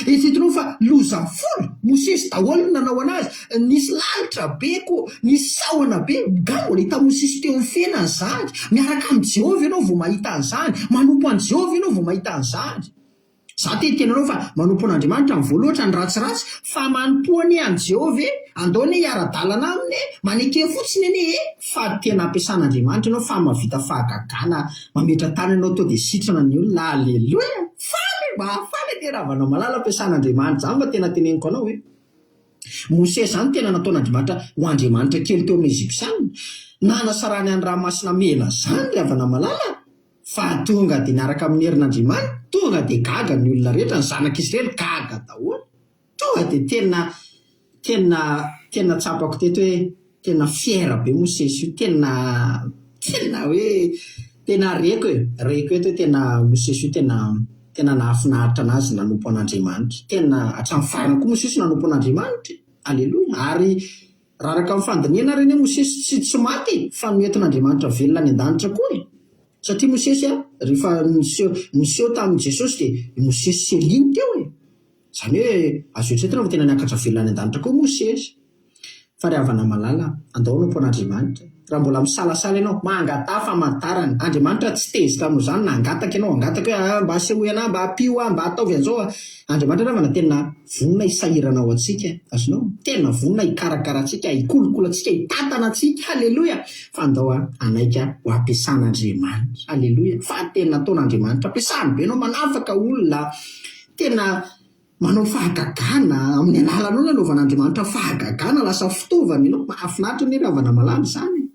Eritreretinao fa loza folo Mosesy daholo no nanao anazy, nisy lalitra be koa, nisy sahona be, nga mbola hita Mosesy teo amin'ny fiainany izany, miaraka amin'i Jehovah ianao vao mahita an'izany, manompo an'i Jehovah ianao vao mahita an'izany. Za te hiteny anao fa manompo an'Andriamanitra amin'ny voalohany ohatran'ny ratsiratsy, fa manompoa anie an'i Jehovah e, andao anie hiara-dalana aminy e, maneke fotsiny anie e, fa tena ampiasan'Andriamanitra ianao fa mahavita fahagagana Mametra-tanana ianao toa dia sitrana ny olona, Aleloia! Faly e! Mahafaly anie ravanao malala ampiasan'Andriamanitra izany fa tena teneniko anao e! Mosesy izany tena nataon'Andriamanitra ho Andriamanitra kely teo amin'ny Egyptiana, nanasarahany an'ny ranomasina mena izany ry havana malala fa tonga dia niaraka amin'ny herin'Andriamanitra, tonga dia gaga ny olona rehetra, ny zanak'Israely gaga daholo. Tonga dia tena tena tena tsapako teto hoe tena fier be Mosesy io, tena tena hoe tena reko e, reko eto hoe tena Mosesy io tena tena nahafinaritra anazy nanompo an'Andriamanitra, tena hatramin'ny farany koa Mosesy nanompo an'Andriamanitra e, aleloia, ary raha araka ny fandinihana ary anie Mosesy tsy tsy maty e, fa noentin'Andriamanitra velona any an-danitra koa e, satria Mosesy a rehefa niseho niseho tamin'i Jesosy dia i Mosesy sy Elia no teo e. Izany hoe azo eritreretina fa tena niakatra velona any an-danitra koa Mosesy. Fa ry havana malala, andao hanompo an'Andriamanitra. Raha mbola misalasala ianao, mangataha famantarana. Andriamanitra tsy tezitra aminao izany na hangataka ianao, hangataka hoe ah, mba asehoy anah, mba ampio aho, mba ataovy an'izao ah. Andriamanitra ry havana tena vonona hisahirana ho antsika. Azonao? Tena vonona hikarakara antsika, hikolokolo antsika, hitantana antsika. Haleloia! Fa andao hanaiky ho ampiasan'Andriamanitra. Haleloia! Fa tena ataon'Andriamanitra ampiasany be ianao, manafaka olona. Tena manao fahagagana amin'ny alalanao no anaovan'Andriamanitra fahagagana, lasa fitaovana ianao, mahafinaritra anie ry havana malala izany e!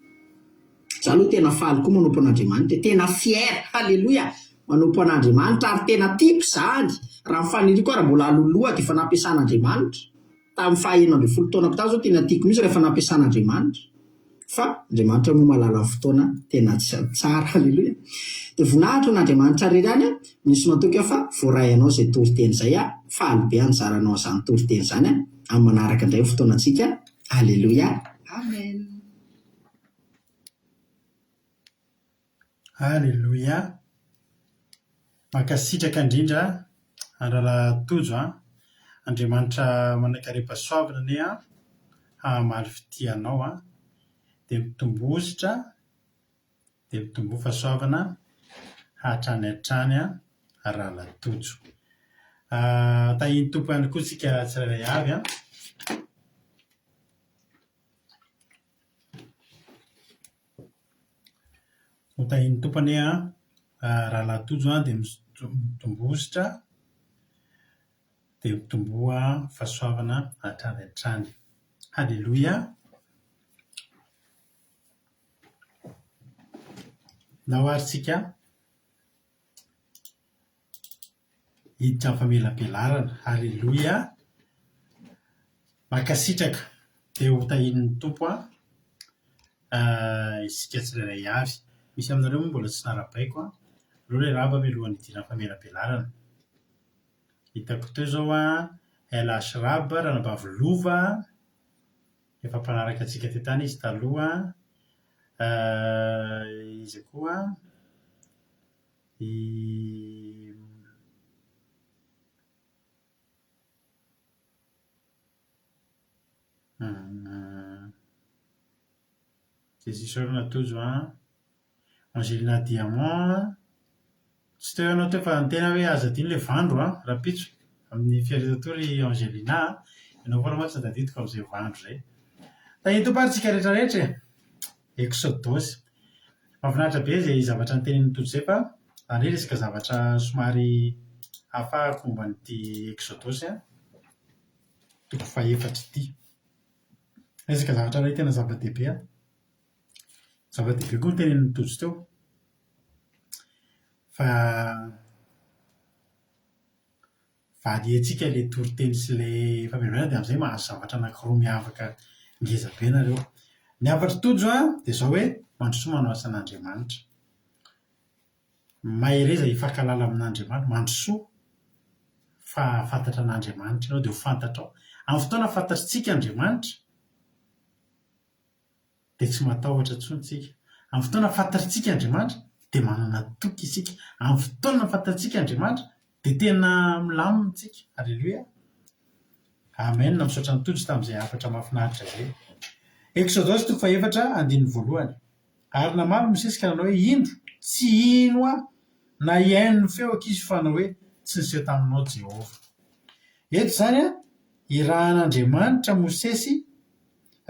Za aloha tena faly koa manompo an'Andriamanitra e, tena fier, haleloia, manompo an'Andriamanitra ary tena tiako izany, raha ny faniriako ary mbola haloloha dia efa nampiasan'Andriamanitra. Tamin'ny faha 16 taonako tany zao tena tiako mihitsy rehefa nampiasan'Andriamanitra fa Andriamanitra moa mahalala ny fotoana tena tsara haleloia dia voninahitra ho an'Andriamanitra irery ihany a misy matoky aho fa voaray anao izay toriteny izay a faly be anjaranao an'izany toriteny izany a amin'ny manaraka indray ny fotoanantsika aleloia amen. Aleloia! Mankasitraka indrindra an-drahalahy Tojo an! Andriamanitra manankarem-pahasoavana anie an, hahamaly fitia anao an! Dia mitombositra, dia mitomboa fahasoavana hatrany hatrany an, rahalahy Tojo. Tahian'ny Tompo ihany koa isika tsirairay avy an! tahian'ny Tompo anie an, Rahalahy Tojo an, dia mitomboa dia mitomboa fahasoavana hatrany hatrany. Haleloia. Ndao ary tsika hiditra amin'ny famelabelarana. Haleloia. Mankasitraka. Dia ho tahian'ny Tompo an, isika tsirairay avy. Misy aminareo moa mbola tsy narahabaiko an. Aleo ilay raba mialohan'ny hidirana amin'ny famelabelarana. Hitako teo izao an, LH Rab, Ranabavy Lova, efa mpanaraka antsika teto tany izy taloha. Iza koa? I Jésus isaorana Tojo an! Angelina Diamant an! Tsy teo ianao teo fa niteny aho hoe aza adino ilay vandro an! Rahampitso amin'ny fiaretan-tory i Angelina an! Ianao foana mantsy no tadidiko amin'izay vandro izay. Tahin'ny Tompo ary tsika rehetra rehetra e! Exodosy. Mahafinaritra be izay zavatra notenenin'i Tojo izay fa andeha hiresaka zavatra somary hafahako momba an'ity Exodosy an, toko fahefatra ity. Resaka zavatra iray tena zava-dehibe an. Zava-dehibe koa ny tenenin'i Tojo teo fa Valiantsika ilay toriteny sy ilay famerenana dia amin'izay mahazo zavatra anankiroa miavaka ngeza be nareo. Ny hafatr'i Tojo an, dia izao hoe, mandrosoa manao asan'Andriamanitra. Mahereza hifankahalala amin'Andriamanitra, mandrosoa fa hahafantatra an'Andriamanitra ianao dia ho fantatrao. Amin'ny fotoana fantatritsika Andriamanitra dia tsy matahotra intsony isika. Amin'ny fotoana fantatritsika Andriamanitra dia manana toky isika. Amin'ny fotoana fantatritsika Andriamanitra dia tena milamina isika. Aleloia! Amen! Misaotra an'i Tojo tamin'izay hafatra mahafinaritra izay. Eksodosy toko fahefatra andininy voalohany. Ary namaly Mosesy ka nanao hoe, Indro, tsy hino ahy na hihaino ny feoko izy fa hanao hoe, Tsy niseho taminao Jehovah. Eto izany, irahan'Andriamanitra Mosesy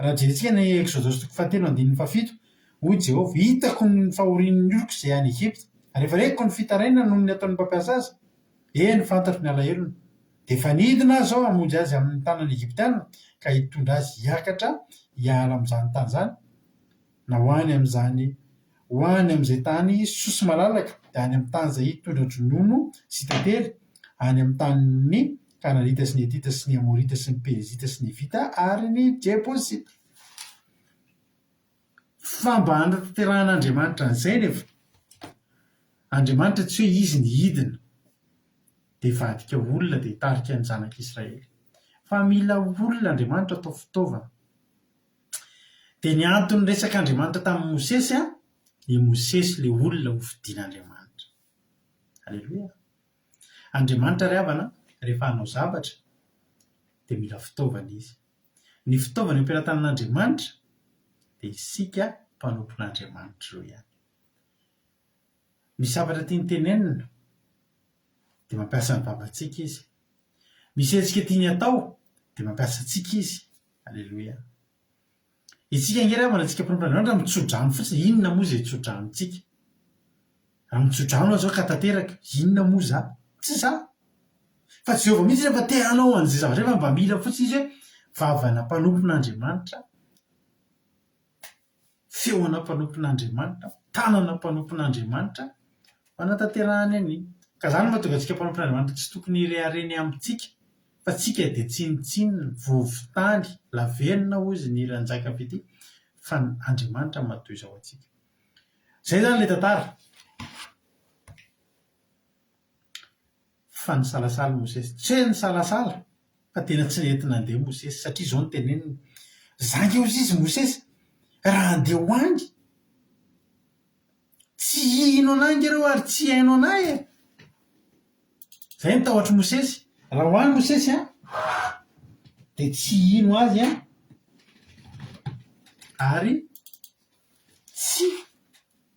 Raha jerentsika ny Eksodosy toko fahatelo andininy fahafito, hoy Jehovah, Hitako ny fahorian'ny oloko izay any Egypta, ary efa reko ny fitarainany noho ny ataon'ny mpampiasa azy, eny, fantatro ny alahelony. Dia efa nidina aho izao hamonjy azy amin'ny tanan'ny Egyptiana, ka hitondra azy hiakatra hiala amin'izany tany izany, na ho any amin'izany ho any amin'izay tany soa sy malalaka, dia any amin'ny tany izay hitondra-dronono sy tantely, any amin'ny tanin'ny Kananita sy ny Hetita sy ny Amorita sy ny Perizita sy ny Hivita ary ny Jebosita. Fa mba hanatanterahan'Andriamanitra an'izay anefa, Andriamanitra tsy hoe Izy ny hidina dia hivadika olona dia hitarika ny zanak'Israely. Fa mila olona Andriamanitra atao fitaovana. Dia ny antony resak'Andriamanitra tamin'i Mosesy an, i Mosesy ilay olona hofidian'Andriamanitra. Aleloia. Andriamanitra ry havana rehefa hanao zavatra dia mila fitaovana Izy. Ny fitaovana eo am-pelatanan'Andriamanitra dia isika mpanompon'Andriamanitra ireo ihany. Misy zavatra tiany tenenina dia mampiasa ny vavantsika Izy. Misy hetsika tiany atao dia mampiasa antsika Izy. Aleloia. Isika ange ry havana, isika mpanompon'Andriamanitra mitso-drano fotsiny, inona moa izay tso-dranontsika? Raha mitso-drano aho izao ka tanteraka, inona moa za? Tsy za! Fa Jehovah mihitsy rehefa te hanao an'izay zavatra izay fa mba mila fotsiny izy hoe vavana mpanompon'Andriamanitra, feona mpanompon'Andriamanitra, tanana mpanompon'Andriamanitra Fanatanterahana an'iny. Ka izany no mahatonga antsika mpanompon'Andriamanitra tsy tokony hirehareha ny amintsika fa tsika dia tsinontsinona, vovo-tany, lavenona hozy ny hiran'i Fitia fa Andriamanitra no maha-toy izao antsika. Izay izany ilay tantara. Fa nisalasala Mosesy. Tsy hoe nisalasala fa tena tsy nety nandeha Mosesy satria izao no teneniny, Za ange hozy izy Mosesy raha handeha ho any, Tsy hino anah ange ireo ary tsy hihaino anah e! Izay ny tahotr'i Mosesy. Raha ho any Mosesy an, dia tsy hino azy an, ary tsy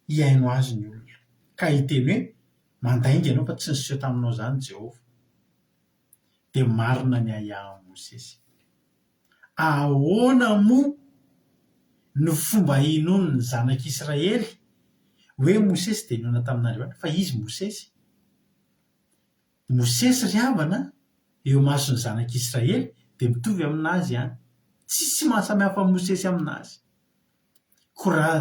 hihaino azy ny olona. Ka hiteny hoe, mandainga ianao fa tsy niseho taminao izany Jehovah. Dia marina ny ahiahin'i Mosesy. Ahoana moa no fomba hinoan'ny zanak'Israely? Hoe Mosesy dia nihaona tamin'Andriamanitra, fa izy Mosesy. Mosesy ry havana eo imason'ny zanak'Israely dia mitovy aminazy ihany. Tsisy mahasamihafa an'i Mosesy aminazy. Koa raha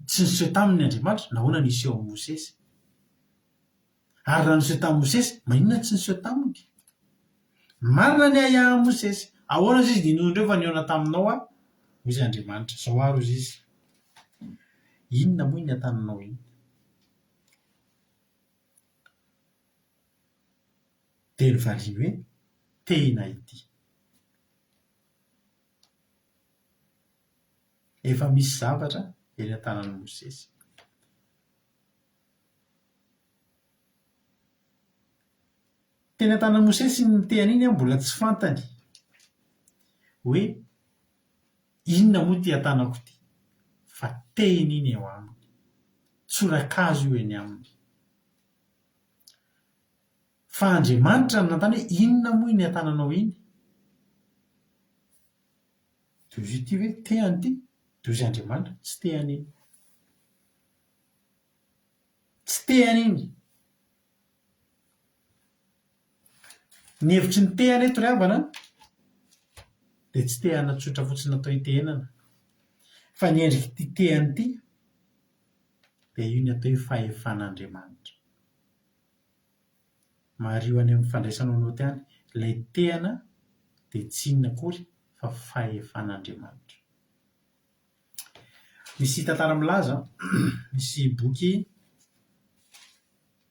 tsy niseho taminy Andriamanitra, nahoana no hiseho amin'i Mosesy? Ary raha niseho tamin'i Mosesy, maninona tsy niseho taminy? Marina ny ahiahin'i Mosesy. Ahoana hozy izy ninoan'ireo fa nihaona taminao aho? Hoy izy Andriamanitra. Izao ary hozy izy, Inona moa iny an-tananao iny? Dia novaliany hoe, Tehina ity. Efa misy zavatra eny an-tanan'i Mosesy. Teny an-tanan'i Mosesy iny tehina iny mbola tsy fantany hoe inona moa ity an-tanako ity fa tehina iny eo aminy. Tsorakazo io eny aminy. Fa Andriamanitra no nanontany hoe inona moa iny an-tananao iny? Dia hoy ity hoe tehina ity. Dia hoy Andriamanitra, tsy tehina iny. Tsy tehina iny. Ny hevitry ny tehina eto ry havana dia tsy tehina tsotra fotsiny natao hitehenana fa ny endrik'ity tehina ity dia io ny atao hoe fahefan'Andriamanitra. Mariho any amin'ny fandraisanao naoty any, ilay tehina dia tsy inona akory fa fahefan'Andriamanitra. Misy tantara milaza, misy boky,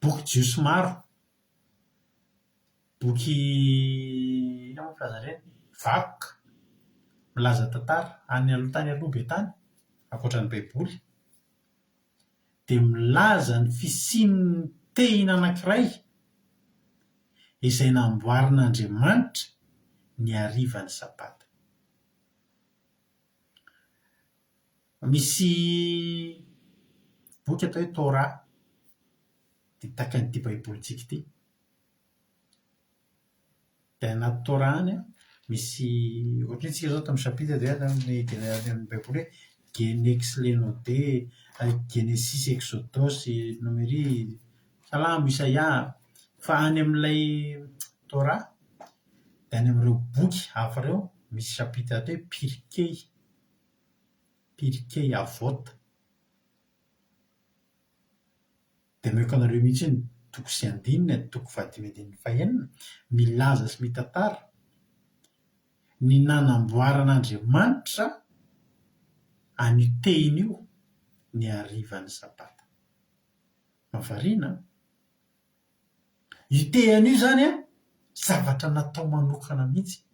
boky jiosy maro, boky inona moa ny filazana ireny? Vakoka, milaza tantara any aloha tany aloha be tany, ankoatra ny baiboly, dia milaza ny fisian'ny tehina anankiray izay namboarin'Andriamanitra ny harivan'ny sabata. Misy boky atao hoe Torah, dia tahaka an'ity baibolintsika ity. Dia anaty Torah any an, misy ohatra hoe tsika izao ato amin'ny chapitre dia any amin'ny baiboly hoe Genexlenode, Genesis, Exodosy, Nomery, Salamo, Isaia. Fa any amin'ilay Torah dia any amin'ireo boky hafa ireo misy chapitre atao hoe Pirkei, Pirkei Avot. Dia ameko anareo mihitsy ny toko sy andininy, toko fahadimy andininy fahenina, milaza sy mitantara ny nanamboaran'Andriamanitra an'io tehina io ny harivan'ny sabata. Mahavariana an! Io tehina io izany an, zavatra natao manokana mihitsy.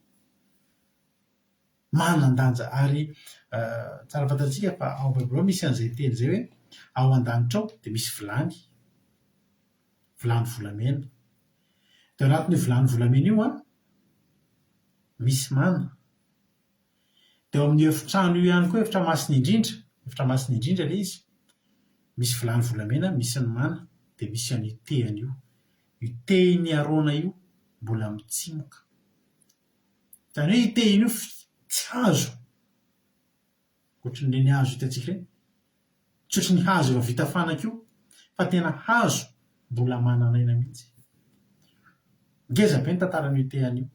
Manan-danja ary tsara fantatsika fa ao Baiboly ao misy an'izay teny izay hoe ao an-danitra ao dia misy vilany, vilany volamena. Dia ao anatin'io vilany volamena io an, misy mana. Dia ao amin'io efitrano io ihany koa, efitra masina indrindra, efitra masina indrindra ilay izy, misy vilany volamena, misy ny mana, dia misy an'io tehina io. Io tehin'i Arona io mbola mitsimoka. Izany hoe io tehina io tsy hazo, ohatran'ireny hazo hitantsika ireny, tsy ohatran'ny hazo efa vita fanaka io, fa tena hazo mbola manan'aina mihitsy. Ngeza be ny tantaran'io tehina io.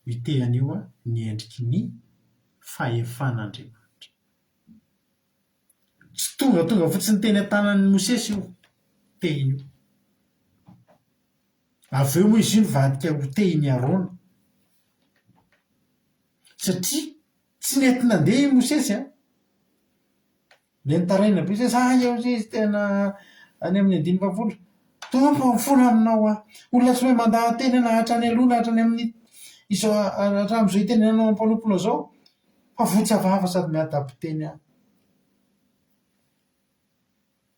Io tehina io ny endriky ny fahefan'Andriamanitra. Tsy tongatonga fotsiny teny an-tanan'i Mosesy io tehina io. Avy eo moa izy io nivadika ho tehin'i Arona. Satria tsy nety nandeha i Mosesy an! Ilay nitaraina be izy hoe hay hozy izy tena any amin'ny andininy fahafolo, Tompo mifona aminao aho. Olona tsy mahay mandaha-tena na hatrany aloha na hatrany amin'ny izao hatramin'izao itenenanao amin'ny mpanomponao izao, fa voa tsy vava sady miadam-piteny aho.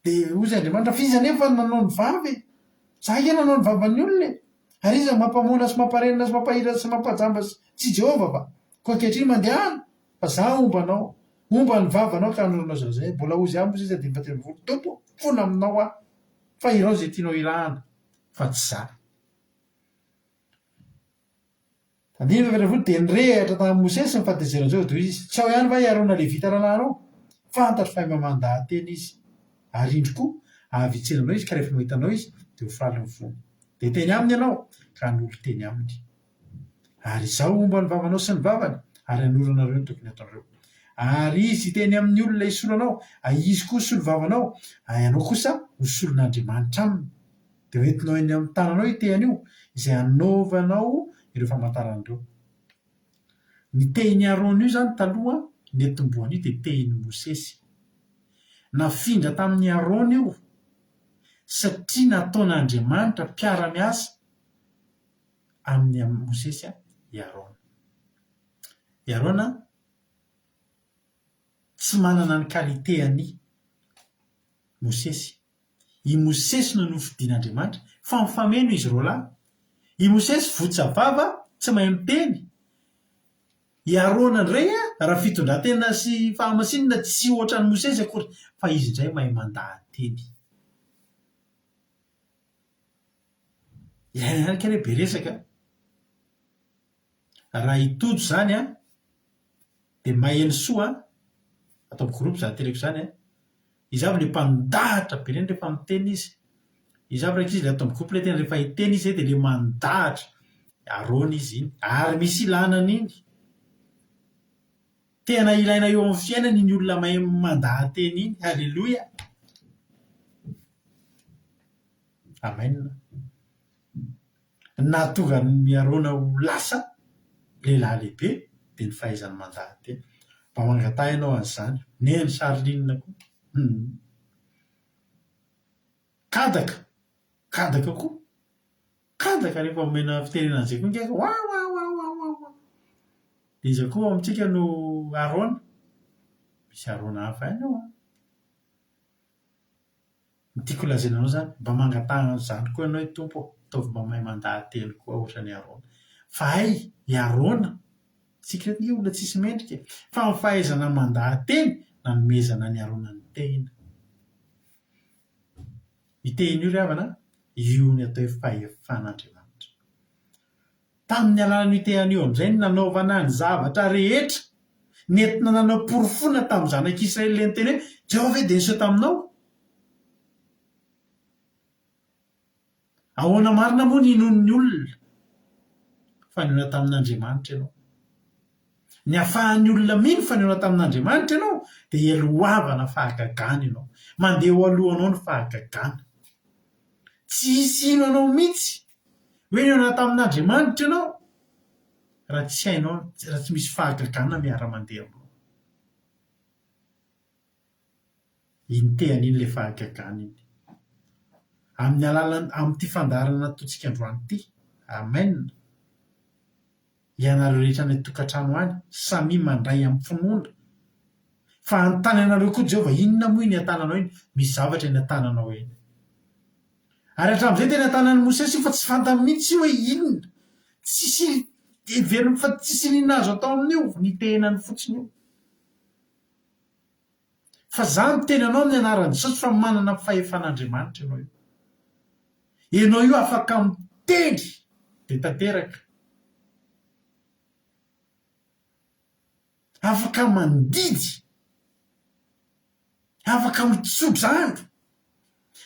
Dia hoy izy Andriamanitra, fa iza anefa no nanao ny vava e? Za ange nanao ny vavan'ny olona e! Ary iza no mampamoana sy mamparenina sy mampahiratra sy mampajamba sy tsy i Jehovah va? Koa ankehitriny mandehana, fa za homba anao, homba ny vavanao ka hanorina izao izay. Mbola hozy ihany Mosesy andininy fahatelo ambin'ny folo, Tompo ô, mifona aminao aho, fa irao izay tianao hirahana, fa tsy za. Andininy fahaefatra ambin'ny folo, Dia nirehitra tamin'i Mosesy ny fahatezeran'i Jehovah, dia hoy izy, Tsy ao ihany va i Arona Levita rahalahinao? Fantatro fa mahay mandaha-teny izy. Ary indro koa, avy hitsena anao izy, ka rehefa mahita anao izy, dia ho faly ny fony. Dia hiteny aminy ianao, ka hanolo-teny aminy. Ary Izaho homba ny vavanao sy ny vavany, ary hanoro anareo ny tokony hataonareo. Ary izy hiteny amin'ny olona hisolo anao, ary izy koa hisolo vavanao, ary ianao kosa ho solon'Andriamanitra aminy. Dia hoentinao eny amin'ny tananao io tehina io, izay hanaovanao ireo famantarana ireo. Ny tehin'i Arona io izany taloha, nentim-boany io dia tehin'i Mosesy. Nafindra tamin'i Arona io, satria nataon'Andriamanitra mpiara-miasa amin'i Mosesy i Arona. I Arona tsy manana ny qualité an'i Mosesy. I Mosesy no nofidin'Andriamanitra, fa mifameno izy roalahy. I Mosesy votsa vava, tsy mahay miteny. I Arona indray, raha fitondran-tena sy fahamasinana tsy ohatran'i Mosesy akory, fa izy indray mahay mandaha-teny. Ilaina ihany kay anie be resaka a! Raha i Tojo izany an, dia maheno soa an, ato amin'ny groupe izany teneko izany an, izy avy ilay mpandahatra be ireny rehefa miteny izy, izy avy rankizy ilay ato amin'ny groupe ilay tena rehefa hiteny izy dia ilay mandahatra, Arona izy iny, ary misy ilana an'iny. Tena ilaina eo amin'ny fiainana iny olona mahay mandaha-teny iny. Haleloia! Amen. Ny nahatonga an'i Arona ho lasa lehilahy lehibe dia ny fahaizany mandaha-teny. Mba mangataha ianao an'izany. Neny Charline koa. Hum. Kadaka. Kadaka koa. Kadaka rehefa omena fitenenana an'izay koa nge wa wa wa wa wa wa. Dia iza koa ao amintsika no Arona? Misy Arona hafa ihany ao an. Ny tiako lazaina anao izany, mba mangataha an'izany koa ianao hoe Tompo ô, ataovy mba mahay mandaha-teny koa aho ohatran'i Arona. Fa hay, i Arona, tsika ireto nge olona tsisy mendrika e. Fa ny fahaizana mandaha-teny, nanomezana an'i Arona ny tehina. Io tehina io ry havana, io ny atao hoe fahefan'Andriamanitra. Tamin'ny alalan'io tehina io amin'izay no nanaovana ny zavatra rehetra nentina nanao porofoana tamin'ny zanak'Israely ilay niteny hoe, Jehovah ve dia niseho taminao? Ahoana marina moa ny inoan'ny olona fa nihaona tamin'Andriamanitra ianao? Ny ahafahan'ny olona mino fa nihaona tamin'Andriamanitra ianao dia ialohavana fahagagana ianao. Mandeha eo alohanao ny fahagagana. Tsy hisy hino anao mihitsy hoe nihaona tamin'Andriamanitra ianao raha tsy hainao, raha tsy misy fahagagana miara-mandeha aminao. Iny tehany iny ilay fahagagana iny. Amin'ny alalan'ny, amin'ity fandaharana nataontsika androany ity. Amen. Ianareo rehetra any an-tokantrano any, samia mandray amin'ny finoana. Fa hanontany anareo koa Jehovah, inona moa iny an-tananao iny? Misy zavatra eny an-tananao eny. Ary hatramin'izay teny an-tanan'i Mosesy io fa tsy fantany mihitsy io hoe inona. Tsisy, heveriny fa tsisy n'inona azo atao amin'io, ny tehenany fotsiny io. Fa za miteny anao amin'ny anaran'i Jesosy fa manana fahefan'Andriamanitra ianao io. Ianao io afaka miteny dia tanteraka. Afaka mandidy. Afaka mitso-drano.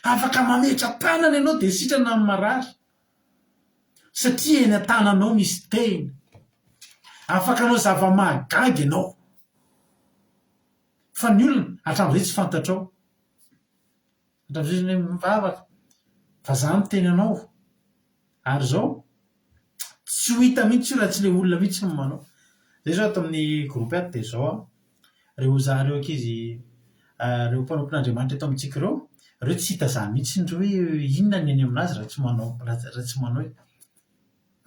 Afaka mametra-tanana ianao dia sitrana ny marary. Satria eny an-tananao misy tehina. Afaka hanao zava-mahagaga ianao. Fa ny olona hatramin'izay tsy fantatrao. Hatramin'izay izy hoe mivavaka. Fa za miteny anao. Ary izao, tsy ho hita mihitsy io raha tsy ilay olona mihitsy no manao. Zay izao ato amin'ny groupe ato dia izao an, ireo za ireo ankizy ireo mpanompon'Andriamanitra eto amintsika ireo, ireo tsy hita zany mihitsy ireo hoe inona ny any aminazy raha tsy manao raha tsy manao e.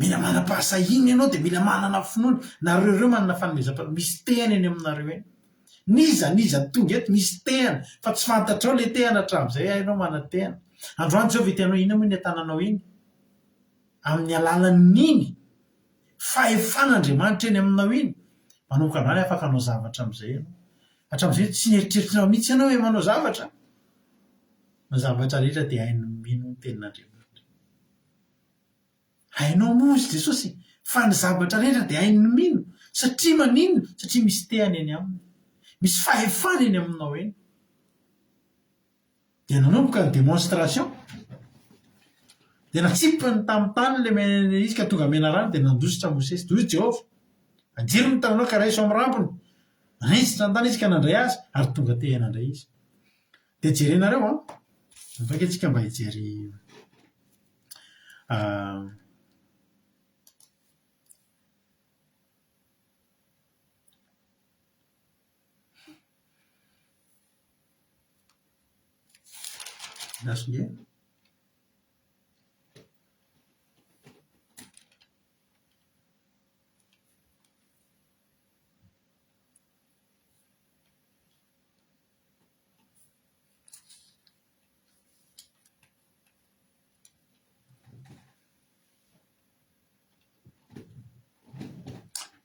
Mila manam-pahasahiana ianao dia mila manana finoana. Nareo ireo manana fanomezam-panahy, misy tehana eny aminareo eny. N'iza n'iza tonga eto misy tehana, fa tsy fantatrao ilay tehana hatramin'izay, hay ianao manan-tehana. Androany Jehovah hitanao inona moa iny an-tananao iny? Amin'ny alalan'iny fahefan'Andriamanitra eny aminao iny, manomboka androany afaka hanao zavatra amin'izay ianao. Hatramin'izay tsy nieritreretinao mihitsy ianao hoe manao zavatra. Ny zavatra rehetra dia hain'ny mino ny tenin'Andriamanitra. Hainao moa hozy Jesosy fa ny zavatra rehetra dia hain'ny mino. Satria maninona? Satria misy tehana eny aminy. Misy fahefana eny aminao eny. Dia nanomboka ny démonstration. Dia natsipiny tamin'ny tany ilay izy ka tonga menarana dia nandositra Mosesy. Dia hoy Jehovah, Anjiro ny tananao ka raiso amin'ny rambony. Nanenjitra ny tany izy ka nandray azy ary tonga tehina indray izy. Dia jerenareo an, mivaka isika mba hijery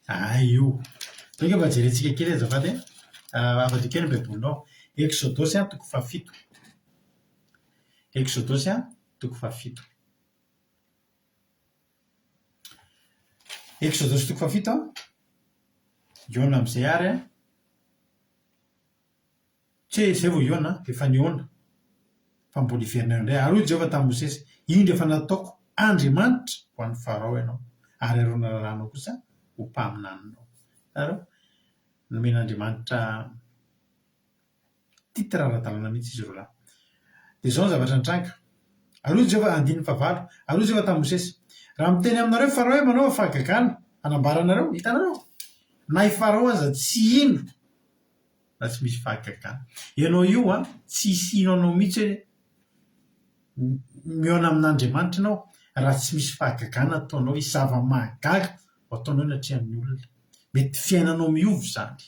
Hay io. Zao ange mba jerentsika kely azafady e. Avadiho kely ny baibolinao. Eksodosy toko fahafito. Eksodosy toko fahafito. Eksodosy toko fahafito an. Hihaona amin'izay ary an. Tsy hoe izay vao hihaona, efa nihaona, fa mbola hiverina eo indray. Ary hoy Jehovah tamin'i Mosesy, Indro efa nataoko Andriamanitra ho an'i Farao ianao, ary Arona rahalahinao kosa ho mpaminaninao. Hitanareo? Nomen'Andriamanitra titre ara-dalàna mihitsy izy roalahy. Dia izao ny zavatra nitranga. Ary hoy Jehovah, andininy fahavalo, ary hoy Jehovah tamin'i Mosesy, Raha miteny aminareo Farao hoe manaova fahagagana, hanambara anareo, hitanareo? Na i Farao aza tsy hino raha tsy misy fahagagana. Ianao io an, tsy hisy hino anao mihitsy hoe mihaona amin'Andriamanitra ianao raha tsy misy fahagagana ataonao, hisy zava-mahagaga ho ataonao eo anatrehan'ny olona. Mety fiainanao miova izany.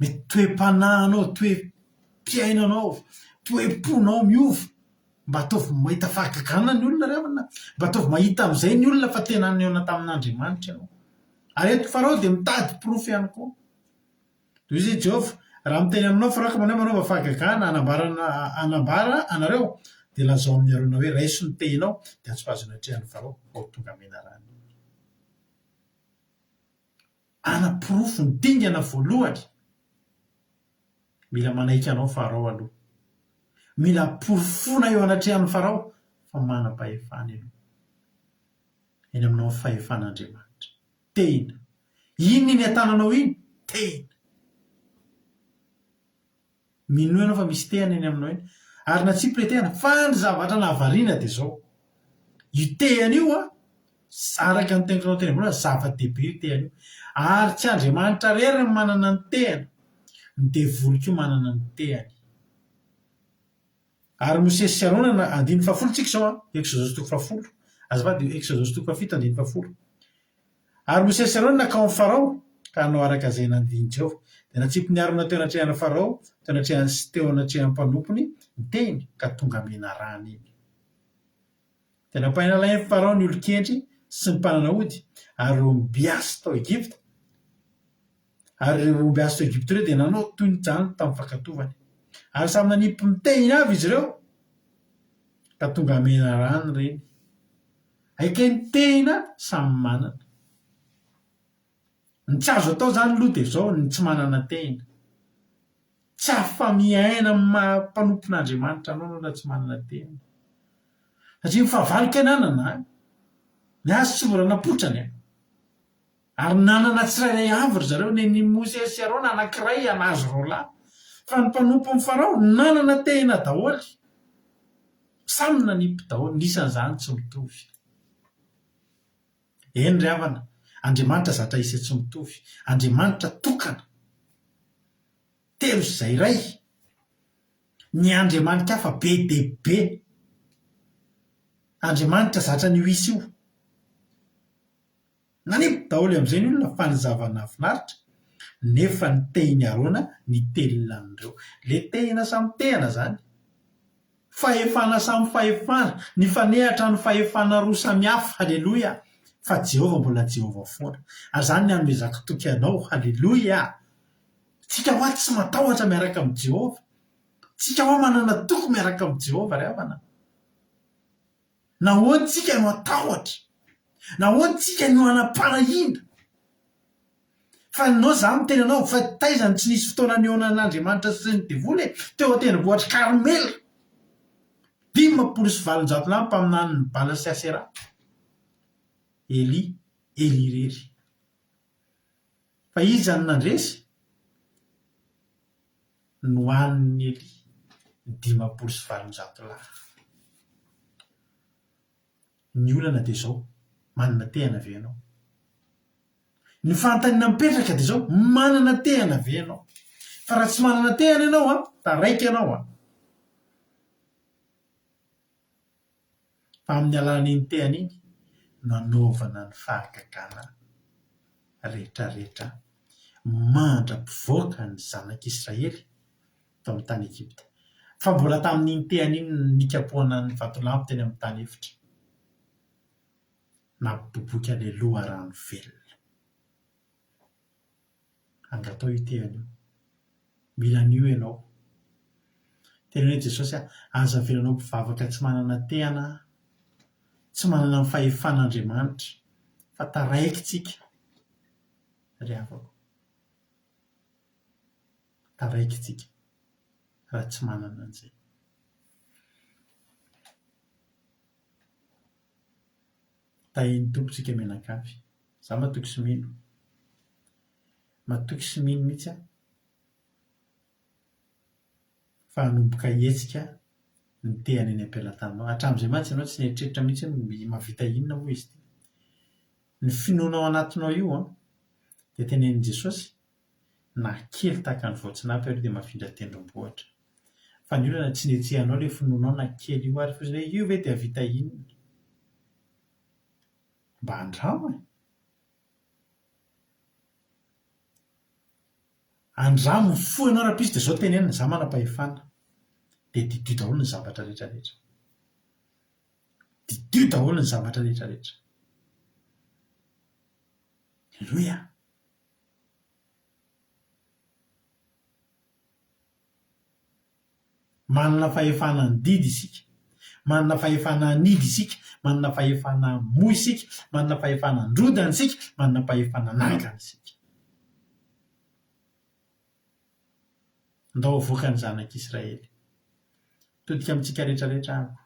Mety toe-panahinao, toe-piainanao, toe-ponao miova. Mba ataovy mahita fahagagana ny olona ry havana. Mba ataovy mahita amin'izay ny olona fa tena nihaona tamin'Andriamanitra ianao. Ary eto Farao dia mitady porofo ihany koa. Dia hoy izy, Jehovah, raha miteny aminao Farao ka manao hoe manaova fahagagana hanambarana hanambara anareo, dia lazao amin'i Arona hoe, Raiso ny tehinao, dia antsopazo eny atrehan'i Farao, fa ho tonga menarana iny. Hanaporofo ny dingana voalohany, mila manaiky anao Farao aloha. Mila porofoina eo anatrehan'i Farao fa manam-pahefana ianao. Eny aminao ny fahefan'Andriamanitra. Tehina. Inona iny an-tananao iny? Tehina. Minoa ianao fa misy tehina eny aminao eny. Ary natsipy ilay tehina. Fa ny zavatra nahavariana dia izao. Io tehina io an, araka ny teniko teo teny ambony, zava-dehibe io tehina io. Ary tsy Andriamanitra irery no manana ny tehina. Ny devoly koa manana ny tehiny. Ary Mosesy sy Arona na, andininy fahafolo tsika izao an, Eksodosy toko fahafolo, azafady, Eksodosy toko fahafito andininy fahafolo. Ary Mosesy sy Arona nankao amin'i Farao ka hanao araka izay nandidian'i Jehovah. Dia natsipin'i Arona teo anatrehan'i Farao, teo anatrehany sy teo anatrehan'ny mpanompony ny tehiny, ka tonga menarana iny. Dia nampainalain'i Farao ny olon-kendry sy ny mpanana ody ary ireo ombiasy tao Egypta, Ary ireo ombiasy tao Egypta ireo dia nanao toy ny izany tamin'ny fankatovany. Ary samy nanipy ny tehiny avy izy ireo, ka tonga menarana ireny. Hay kay ny tehina samy manana. Ny tsy azo atao izany aloha dia izao, ny tsy manana tehina. Tsy afa-miaina amin'ny maha mpanompon'Andriamanitra anao ianao raha tsy manana tehina. Satria ny fahavalo kay nanana an! Ny azy tsy mbola napotrany an! Ary nanana tsirairay avy ry zareo, nen'i Mosesy sy Arona anankiray an'azy roalahy. Fa ny mpanompon'i Farao nanana tehina daholo. Samy nanipy daholo, ny isan'izany tsy mitovy. Eny ry havana, Andriamanitra zatra isa tsy mitovy. Andriamanitra tokana. Telo izay iray. Ny andriamani-kafa be dia be. Andriamanitra zatra an'io isa io. Nanipy daholo amin'izay ny olona fa ny zava-nahafinaritra nefa ny tehin'i Arona nitelina an'ireo. Le tehina samy tehina zany. Fahefana samy fahefana, nifanehatra ny fahefana roa samihafa, haleloia, fa Jehovah mbola Jehovah foana. Ary zany ny anomezako toky anao, haleloia. Tsika hoa tsy matahotra miaraka amin'i Jehovah. Tsika hoa manana toky miaraka amin'i Jehovah ry havana. Nahoana isika no hatahotra? Nahoana isika no hanam-panahiana? Fa ianao za miteny anao fa taiza no tsy nisy fotoana nihaonan'Andriamanitra sy ny devoly e? Teo an-tendrombohitr'i Karmela. 850 lahy ny mpaminanin'i Bala sy Asera. Elia, Elia irery. Fa iza no nandresy? Nohanin'i Elia ny 850 lahy. Ny olana dia izao, manana tehana ve ianao? Ny fanontaniana mipetraka dia izao, manana tehana ve ianao? Fa raha tsy manana tehana ianao an, taraiky ianao an! Fa amin'ny alalan'iny tehana iny no anaovana ny fahagagana rehetrarehetra mandra-pivoaka ny zanak'Israely tao amin'ny tany Egypta. Fa mbola tamin'iny tehana iny no nikapohana ny vatolampy teny amin'ny tany efitra. Nampiboiboika ilay loharano velona. Angatao io tehana io. Mila an'io ianao. Tena hoe Jesosy a, aza avelanao mpivavaka tsy manana tehana aho, tsy manana ny fahefan'Andriamanitra, fa taraiky tsika ry havako. Taraiky tsika raha tsy manana an'izay. Tahin'ny Tompo tsika mianakavy. Za matoky sy mino. Matoky sy mino mihitsy aho fa hanomboka hihetsika ny tehana eny am-pelatananao. Hatramin'izay mantsy ianao tsy nieritreritra mihitsy hoe mahavita inona moa izy ity. Ny finoana ao anatinao io an, dia tenenin'i Jesosy, na kely tahaka ny voatsinapy ary io dia mahafindra tendrombohitra. Fa ny olana tsy nihetsehanao ilay finoanao na kely io ary fotsiny hoe io ve dia hahavita inona? Mba andramo e! Andramo mifoha ianao rahampitso dia izao tenenina, izaho manam-pahefana. Dia didio daholo ny zavatra rehetra rehetra. Didio daholo ny zavatra rehetra rehetra. Aleloia! Manana fahefana handidy isika, manana fahefana hanidy isika, manana fahefana hamoa isika, manana fahefana handrodana isika, manana fahefana hanangana isika. Ndao havoaka ny zanak'Israely. Mitodika amintsika rehetra rehetra aho.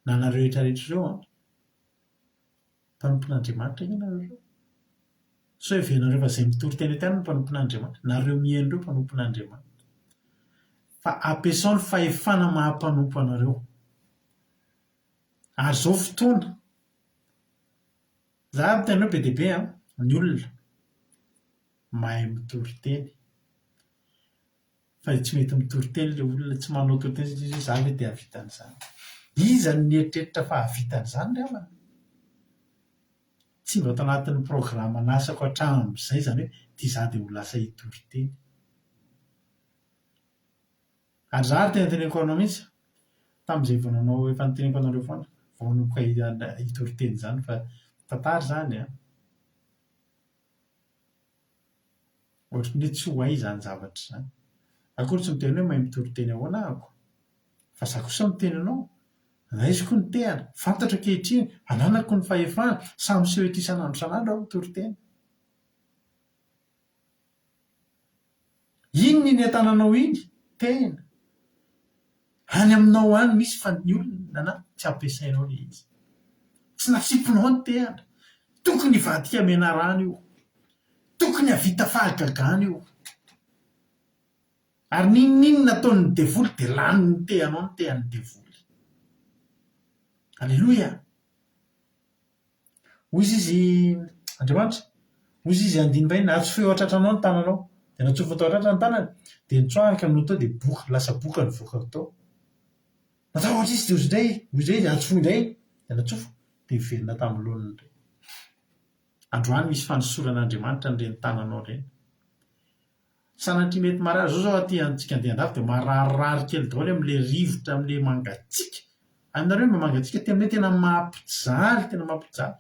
Na nareo rehetra rehetra ireo an. Mpanompon'Andriamanitra ange nareo ireo. Sao heverinareo fa izay mitory teny eto ihany no mpanompon'Andriamanitra? Nareo mihaino ireo mpanompon'Andriamanitra. Fa ampiasao ny fahefana maha mpanompo anareo. Ary izao fotoana, za miteny anareo be dia be an, ny olona mahay mitory teny. Fa tsy mety mitory teny ilay olona, tsy manao toriteny satria izy hoe za ve dia hahavita an'izany. Iza no nieritreritra fa hahavita an'izany ry havana? Tsy mba tao anatin'ny programan'asako hatramin'izay izany hoe ity za dia ho lasa hitory teny. Ary za ary tena teneniko anao mihitsy, tamin'izay vao nanao, efa noteneniko anareo foana, vao nanomboka hitory teny izany fa tantara izany an. Ohatry ny hoe tsy ho hay izany zavatra izany. Akory tsy miteny hoe mahay mitory teny ahoana ahako. Fa za kosa miteny anao, raisiko ny tehana, fantatro ankehitriny, ananako ny fahefana, samy miseho eto isan'andro isan'andro aho mitory teny. Inona iny an-tananao iny? Tehina. Any aminao any misy fa ny olona na tsy ampiasainao ilay izy. Tsy nasipinao ny tehana. Tokony hivadika menarana io. Tokony hahavita fahagagana io. Ary n'inon'inona ataon'ny devoly dia lanin'ny tehanao ny tehan'ny devoly. Aleloia! Hoy izy, Andriamanitra, hoy izy andininy iray, Natsofohy eo an-tratranao ny tananao. Dia natsofony tao an-tratra ny tanany, dia nitsoahany ka nony tao dia boka, lasa boka nivoaka avy tao. Natahotra izy dia hoy indray, hoy indray izy, atsofohy indray, dia natsofo, dia niverina tamin'ny laoniny indray. Androany misy fanosoran'Andriamanitra an'ireny tananao ireny. Sanatria mety marary, zao zao aty antsika andeha andafy dia mararirary kely daholo amin'ilay rivotra amin'ilay mangatsiaka. Hainareo ny mangatsiaka tena hoe tena mampijaly, tena mampijaly.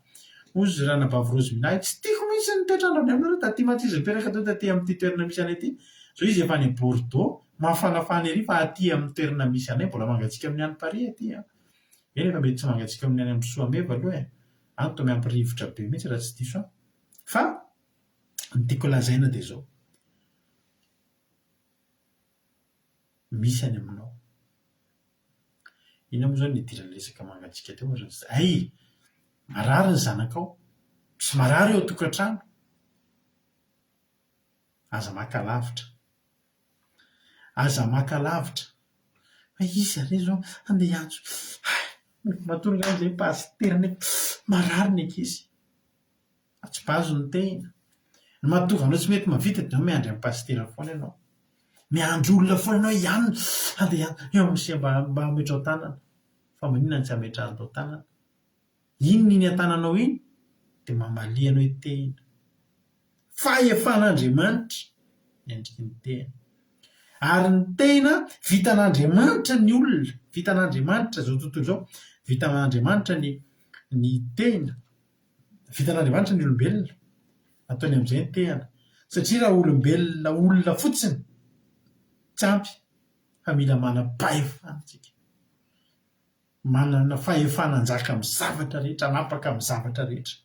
Hozy ranabavy Rosemina ahy, tsy tiako mihitsy ny toetr'andro any aminareo, taty mantsy izy mipetraka teo taty amin'ity toerana misy anay ity. Zao izy efa any Bordeaux, mafanafana ery fa aty amin'ny toerana misy anay mbola mangatsiaka amin'ny any Paris aty an. Eny efa mety tsy mangatsiaka amin'ny any amin'ny Soameva aloha e. Any toa miampy rivotra be mihitsy raha tsy diso aho. Fa. Ny tiako lazaina dia izao, misy any aminao. Inona moa izao no nidiran'ny resaka mangatsiaka teo ary? Hay! Marary ny zanakao, misy marary eo an-tokantrano. Aza maka lavitra. Aza maka lavitra. Fa iza re izao handeha hiantso? Hay! Matoa angamba izay pasitera nefa marary ny ankizy. Atsipazo ny tehina. Ny mahatonga anao tsy mety mahavita dia miandry an'i pasitera foana ianao. Miandry olona foana ianao hianina, handeha hianina, eo amin'ny se mba mba hametrao tanana. Fa maninona no tsy hametrahanao tanana? Inona iny an-tananao iny? Dia mamalia anao hitehina. Fahefan'Andriamanitra ny endriky ny tehina. Ary ny tehina, vitan'Andriamanitra ny olona, vitan'Andriamanitra izao tontolo izao, vitan'Andriamanitra ny ny tehina, vitan'Andriamanitra ny olombelona, ataony amin'izay ny tehina. Satria raha olombelona olona fotsiny, tsy ampy fa mila manam-pahefana isika. Manana fahefana hanjaka amin'ny zavatra rehetra, hanapaka amin'ny zavatra rehetra.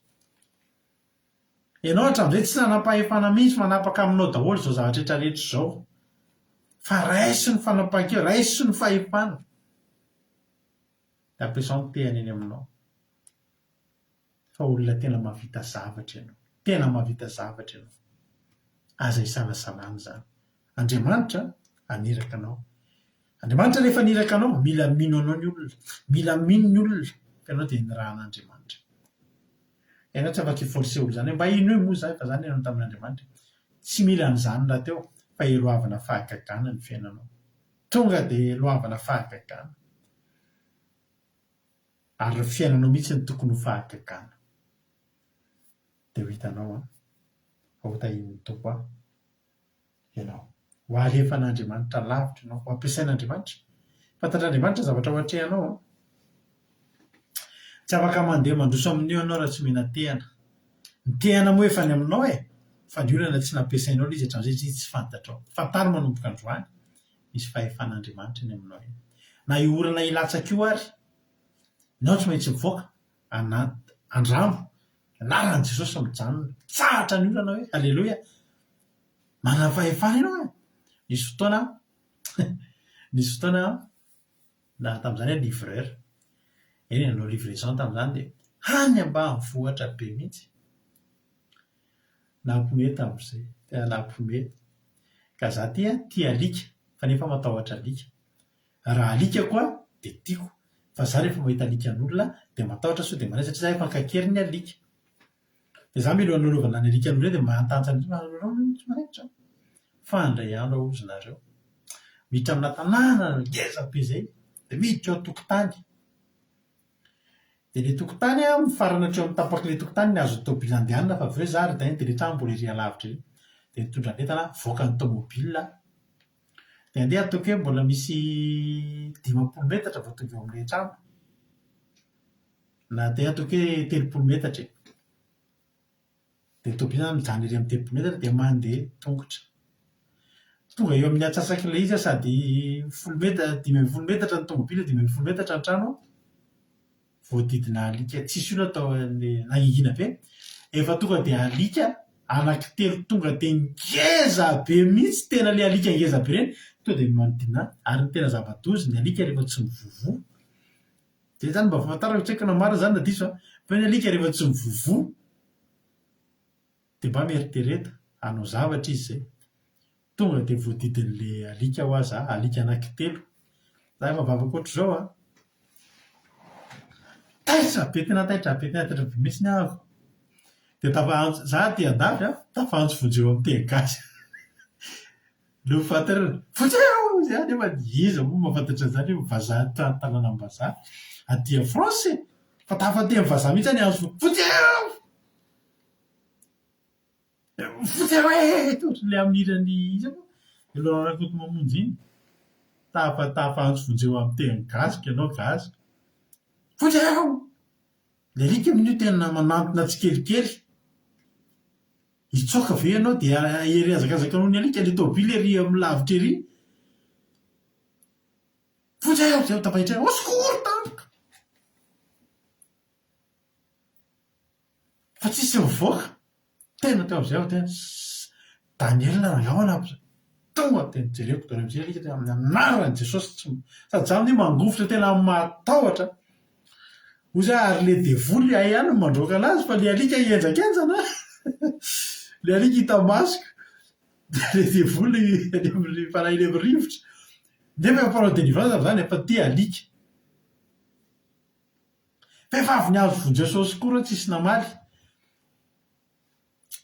Ianao hatramin'izay tsy nanam-pahefana mihitsy manapaka aminao daholo izao zavatra rehetra rehetra izao. Fa raiso ny fanapahan-kevitra, raiso ny fahefana. Dia ampiasao ny tehany eny aminao. Fa olona tena mahavita zavatra ianao. Tena mahavita zavatra ianao. Aza isalasalana izany. Andriamanitra haniraka anao. Andriamanitra rehefa niraka anao, mila mino anao ny olona. Mila mino ny olona fa ianao dia nirahan'Andriamanitra. Ianao tsy afaka hi-forcer olona izany hoe mba inoy moa izaho fa izaho nihaona tamin'Andriamanitra. Tsy mila an'izany rahateo fa heloavana fahagagana ny fiainanao. Tonga dia heloavana fahagagana. Ary ny fiainanao mihitsy no tokony ho fahagagana. Dia ho hitanao an, fa ho tahian'ny Tompo an. ianao. Ho alefan'Andriamanitra lavitra ianao, ho ampiasain'Andriamanitra. Fantatr'Andriamanitra ny zavatra ho atrehanao an. Tsy afaka mandeha mandroso amin'io ianao raha tsy omena tehana. Ny tehana moa efa any aminao e, fa ny olana tsy nampiasainao ilay izy hatramin'izay satria tsy fantatrao. Fantaro manomboka androany, misy fahefan'Andriamanitra eny aminao eny. Na io orana hilatsaka io ary, ianao tsy maintsy mivoaka anaty andramo, anaran'i Jesosy mijanona. Mitsahatra ny orana hoe, Aleloia! Manana fahefana ianao e! Nisy fotoana nisy fotoana aho na tamin'izany aho livreur, eny e, nanao livraison tamin'izany dia any ambanivohitra be mihitsy. Nampiomehy tamin'izay, tena nampiomehy. Ka za aty an, tia alika fa nefa matahotra alika. Raha alika koa dia tiako, fa za rehefa mahita alikan'olona dia matahotra sao dia manaiky satria za efa nikaikery ny alika. Dia za mialohan'ny nanaovana ny alika an'ireo dia mahantanjaka mihitsy fa tsy manaikitra. Fa indray andro aho hozy nareo, miditra amina tanàna ngeza be zay, dia miditra eo an-tokotany. Dia ilay tokotany an, mifarana hatreo amin'ny tapak'ilay tokotany ny azon'ny tômôbila andehanana fa avy eo jardin dia ilay trano mbola ery alavitra ery. Dia nitondra ny entana, nivoaka ny tômôbila aho. Dia andeha ataoko hoe mbola misy 50 metatra vao tonga eo amin'ilay trano. Na dia ataoko hoe 30 metatra e. Dia ny tômôbila zany mijanona ery amin'ny 30 metatra dia mandeha tongotra. Tonga eo amin'ny antsasak'ilay izy aho sady folo meta- 15 metatra ny tômôbila, 15 metatra ny trano, voadidina alika tsisy olona tao amin'ilay nangingina be. Efa tonga dia alika anankitelo tonga dia ngeza be mihitsy, tena ilay alika ngeza be ireny, tonga dia manodidina ahy. Ary ny tena zava-doza ny alika rehefa tsy mivovoa. Zay zany mba fahafantarako, tsy haiko na marina zany na diso an, fa ny alika rehefa tsy mivovoa dia mba mieritereta hanao zavatra izy zay. Tonga dia voadidin'le alika hoa za, alika anankitelo. Za efa vavaka ohatr'izao an! Taitra be, tena taitra be, tena taitra be mihitsy aho. Dia tafa-antso, za aty andafy an, tafa-antso vonjeo amin'ny teny gasy. Le fahaterana, vonjeo! Zay anefa iza moa mahafantatra an'izany hoe vazaha tanànam-bazaha aty à France e! Fa tafa teny vazaha mihitsy aho niantso vonjeo! Vonjeo e! Ohatran'ilay amin'ny hiran'i iza moa? I Laurent Rakotomamonjy iny. Tafa tafa antso vonjeo amin'ny teny gasy ka ianao gasy. Vonjeo! Ilay alika amin'io tena manantona tsikelikely. Hitsoaka ve ianao dia ery hazakazaka noho ny alika ilay tôbily ery amin'ny lavitra ery? Vonjeo! Zay vao tafahitra au secours tampoka! Fa tsisy mivoaka. Tena teo amin'izay aho tena Daniel rangahy namp- tonga dia nojereko daholo amin'izay alika tena amin'ny anaran'i Jesosy tsy sady za amin'io mangovitra tena matahotra. Hoy za ary le devoly hay ihany no mandroaka anazy fa le alika henjakenjana le alika hita masoko dia le devoly any amin'ny fanahy eny amin'ny rivotra. Nefa efa mpanao délivrance zany efa tia alika. Fa efa avy nihazo vonjeo sao secours aho tsisy namaly.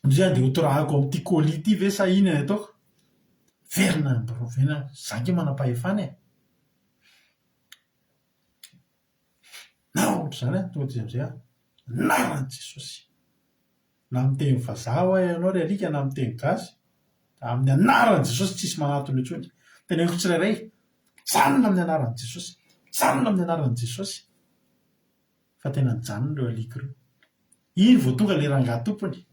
Ndry andeha ho torahako amin'ity colis ity ve sa inona ny ataoko? Verina ny birao verina, za ange manam-pahefana e! Na ohatr'izany an, tonga dia amin'izay aho, anaran'i Jesosy! Na miteny vazaha hoa ianao ry alika na miteny gasy, amin'ny anaran'i Jesosy tsisy manatona intsony. Teneniko tsirairay, mijanona amin'ny anaran'i Jesosy, mijanona amin'ny anaran'i Jesosy. Fa tena nijanona ireo alika ireo. Iny vao tonga ilay rangahy tompony.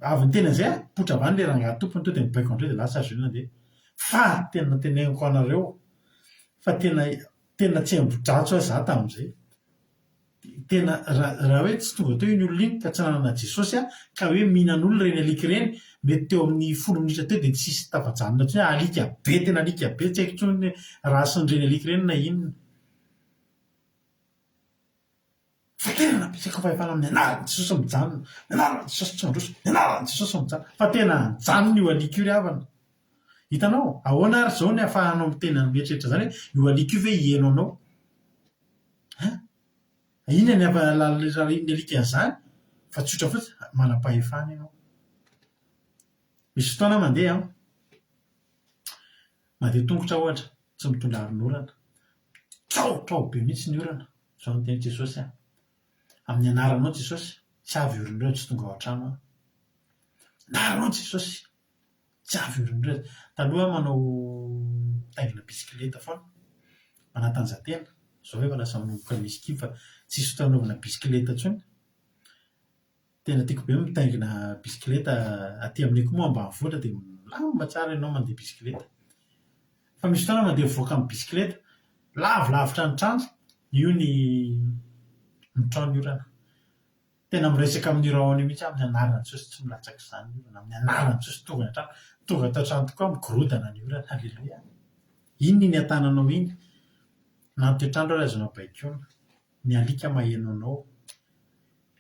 Avy niteny an'izay aho, nipoitra avy any ilay rangahy tompony tonga dia nibaiko an-dreo dia lasa ry zareo nandeha. Fa tena teneniko anareo fa tena tena tsy ambo-dratsy hoa za tamin'izay. Tena raha raha hoe tsy tonga teo iny olona iny ka tsy nanana Jesosy aho ka hoe mihinan'olona ireny alika ireny, mety teo amin'ny folo minitra teo dia tsisy tafajanona intsony hoe alika be, tena alika be, tsy haiko intsony ny rasin'ireny alika ireny na inona. Fa tena nampiasako fahefana amin'ny anaran'i Jesosy mijanona, ny anaran'i Jesosy tsy mandroso, ny anaran'i Jesosy mijanona. Fa tena nijanona io alika io ry havana. Hitanao? Ahoana ary izao ny ahafahanao miteny mieritreritra izany hoe io alika io ve hiheno anao? Hein? Inona ny ampahalalany alika an'izany? Fa tsotra fotsiny, manam-pahefana ianao. Misy fotoana aho mandeha an, mandeha tongotra ohatra, tsy mitondra aron'orana. Mitrahotraho be mihitsy ny orana, izao no tenin'i Jesosy an, amin'ny anaranao Jesosy, tsy avy orana ireo tsy tonga ao an-trano aho. Anaranao Jesosy! Tsy avy orona ireo. Taloha aho manao mitaingina bisikileta foana, manatanjatena. Izao efa lasa manomboka misy kibo fa tsisy fotoana anaovana bisikileta intsony. Tena tiako be ny mitaingina bisikileta, aty aminay koa moa ambanivohitra dia milamina tsara ianao mandeha bisikileta. Fa misy fotoana aho mandeha mivoaka amin'ny bisikileta, lavilavitra ny trano, io ny mitrao ny orana. Tena miresaka amin'io rahona io mihitsy aho amin'ny anaran'i Jesosy tsy milatsaka izany ny orana, amin'ny anaran'i Jesosy tonga any an-trano, tonga ato an-trano tokoa migorodana ny orana, haleloia. Inona iny an-tananao iny? Na ny toetr'andro ary azonao baikoina, ny alika maheno anao,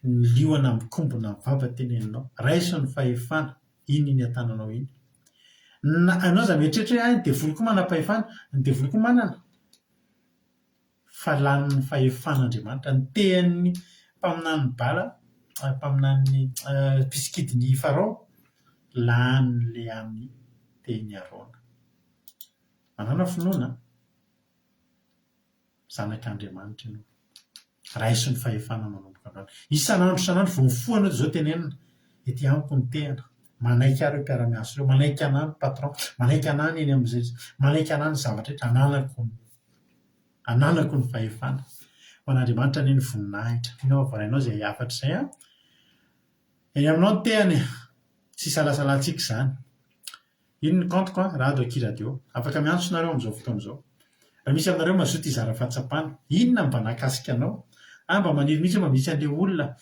ny liona mikombona ny vava teneninao, raiso ny fahefana, inona iny an-tananao iny? Na ianao aza mieritreritra hoe hay ny devoly koa manam-pahefana, ny devoly koa manana. Fa lanin'ny fahefan'Andriamanitra. Ny tehin'ny mpaminanin'i Bala, mpaminanin'ny mpisikidin'i Farao, lanin'ilay amin'ny tehin'i Arona. Manàna finoana, zanak'Andriamanitra ianao. Raiso ny fahefana manomboka androany. Isan'andro isan'andro vao mifoha ianao dia izao tenenina, ety amiko ny tehina. Manaiky ahy ireo mpiara-miasa ireo, manaiky anà ny patron, manaiky anà ny eny amin'izay, manaiky anà ny zavatra rehetra, ananako ny Ananako ny fahefana. Ho an'Andriamanitra anie ny voninahitra. Mino aho fa voarainao izay hafatra izay an. Eny aminao ny tehany e. Tsy isalasalantsika izany. Iny ny compte-ko an, Rado Akia Radio. Afaka miantso nareo amin'izao fotoana izao. Raha misy aminareo mazoto hizara fahatsapana. Inona no mba nahakasika anao? Ah mba maniry mihitsy mba misy an'ilay olona.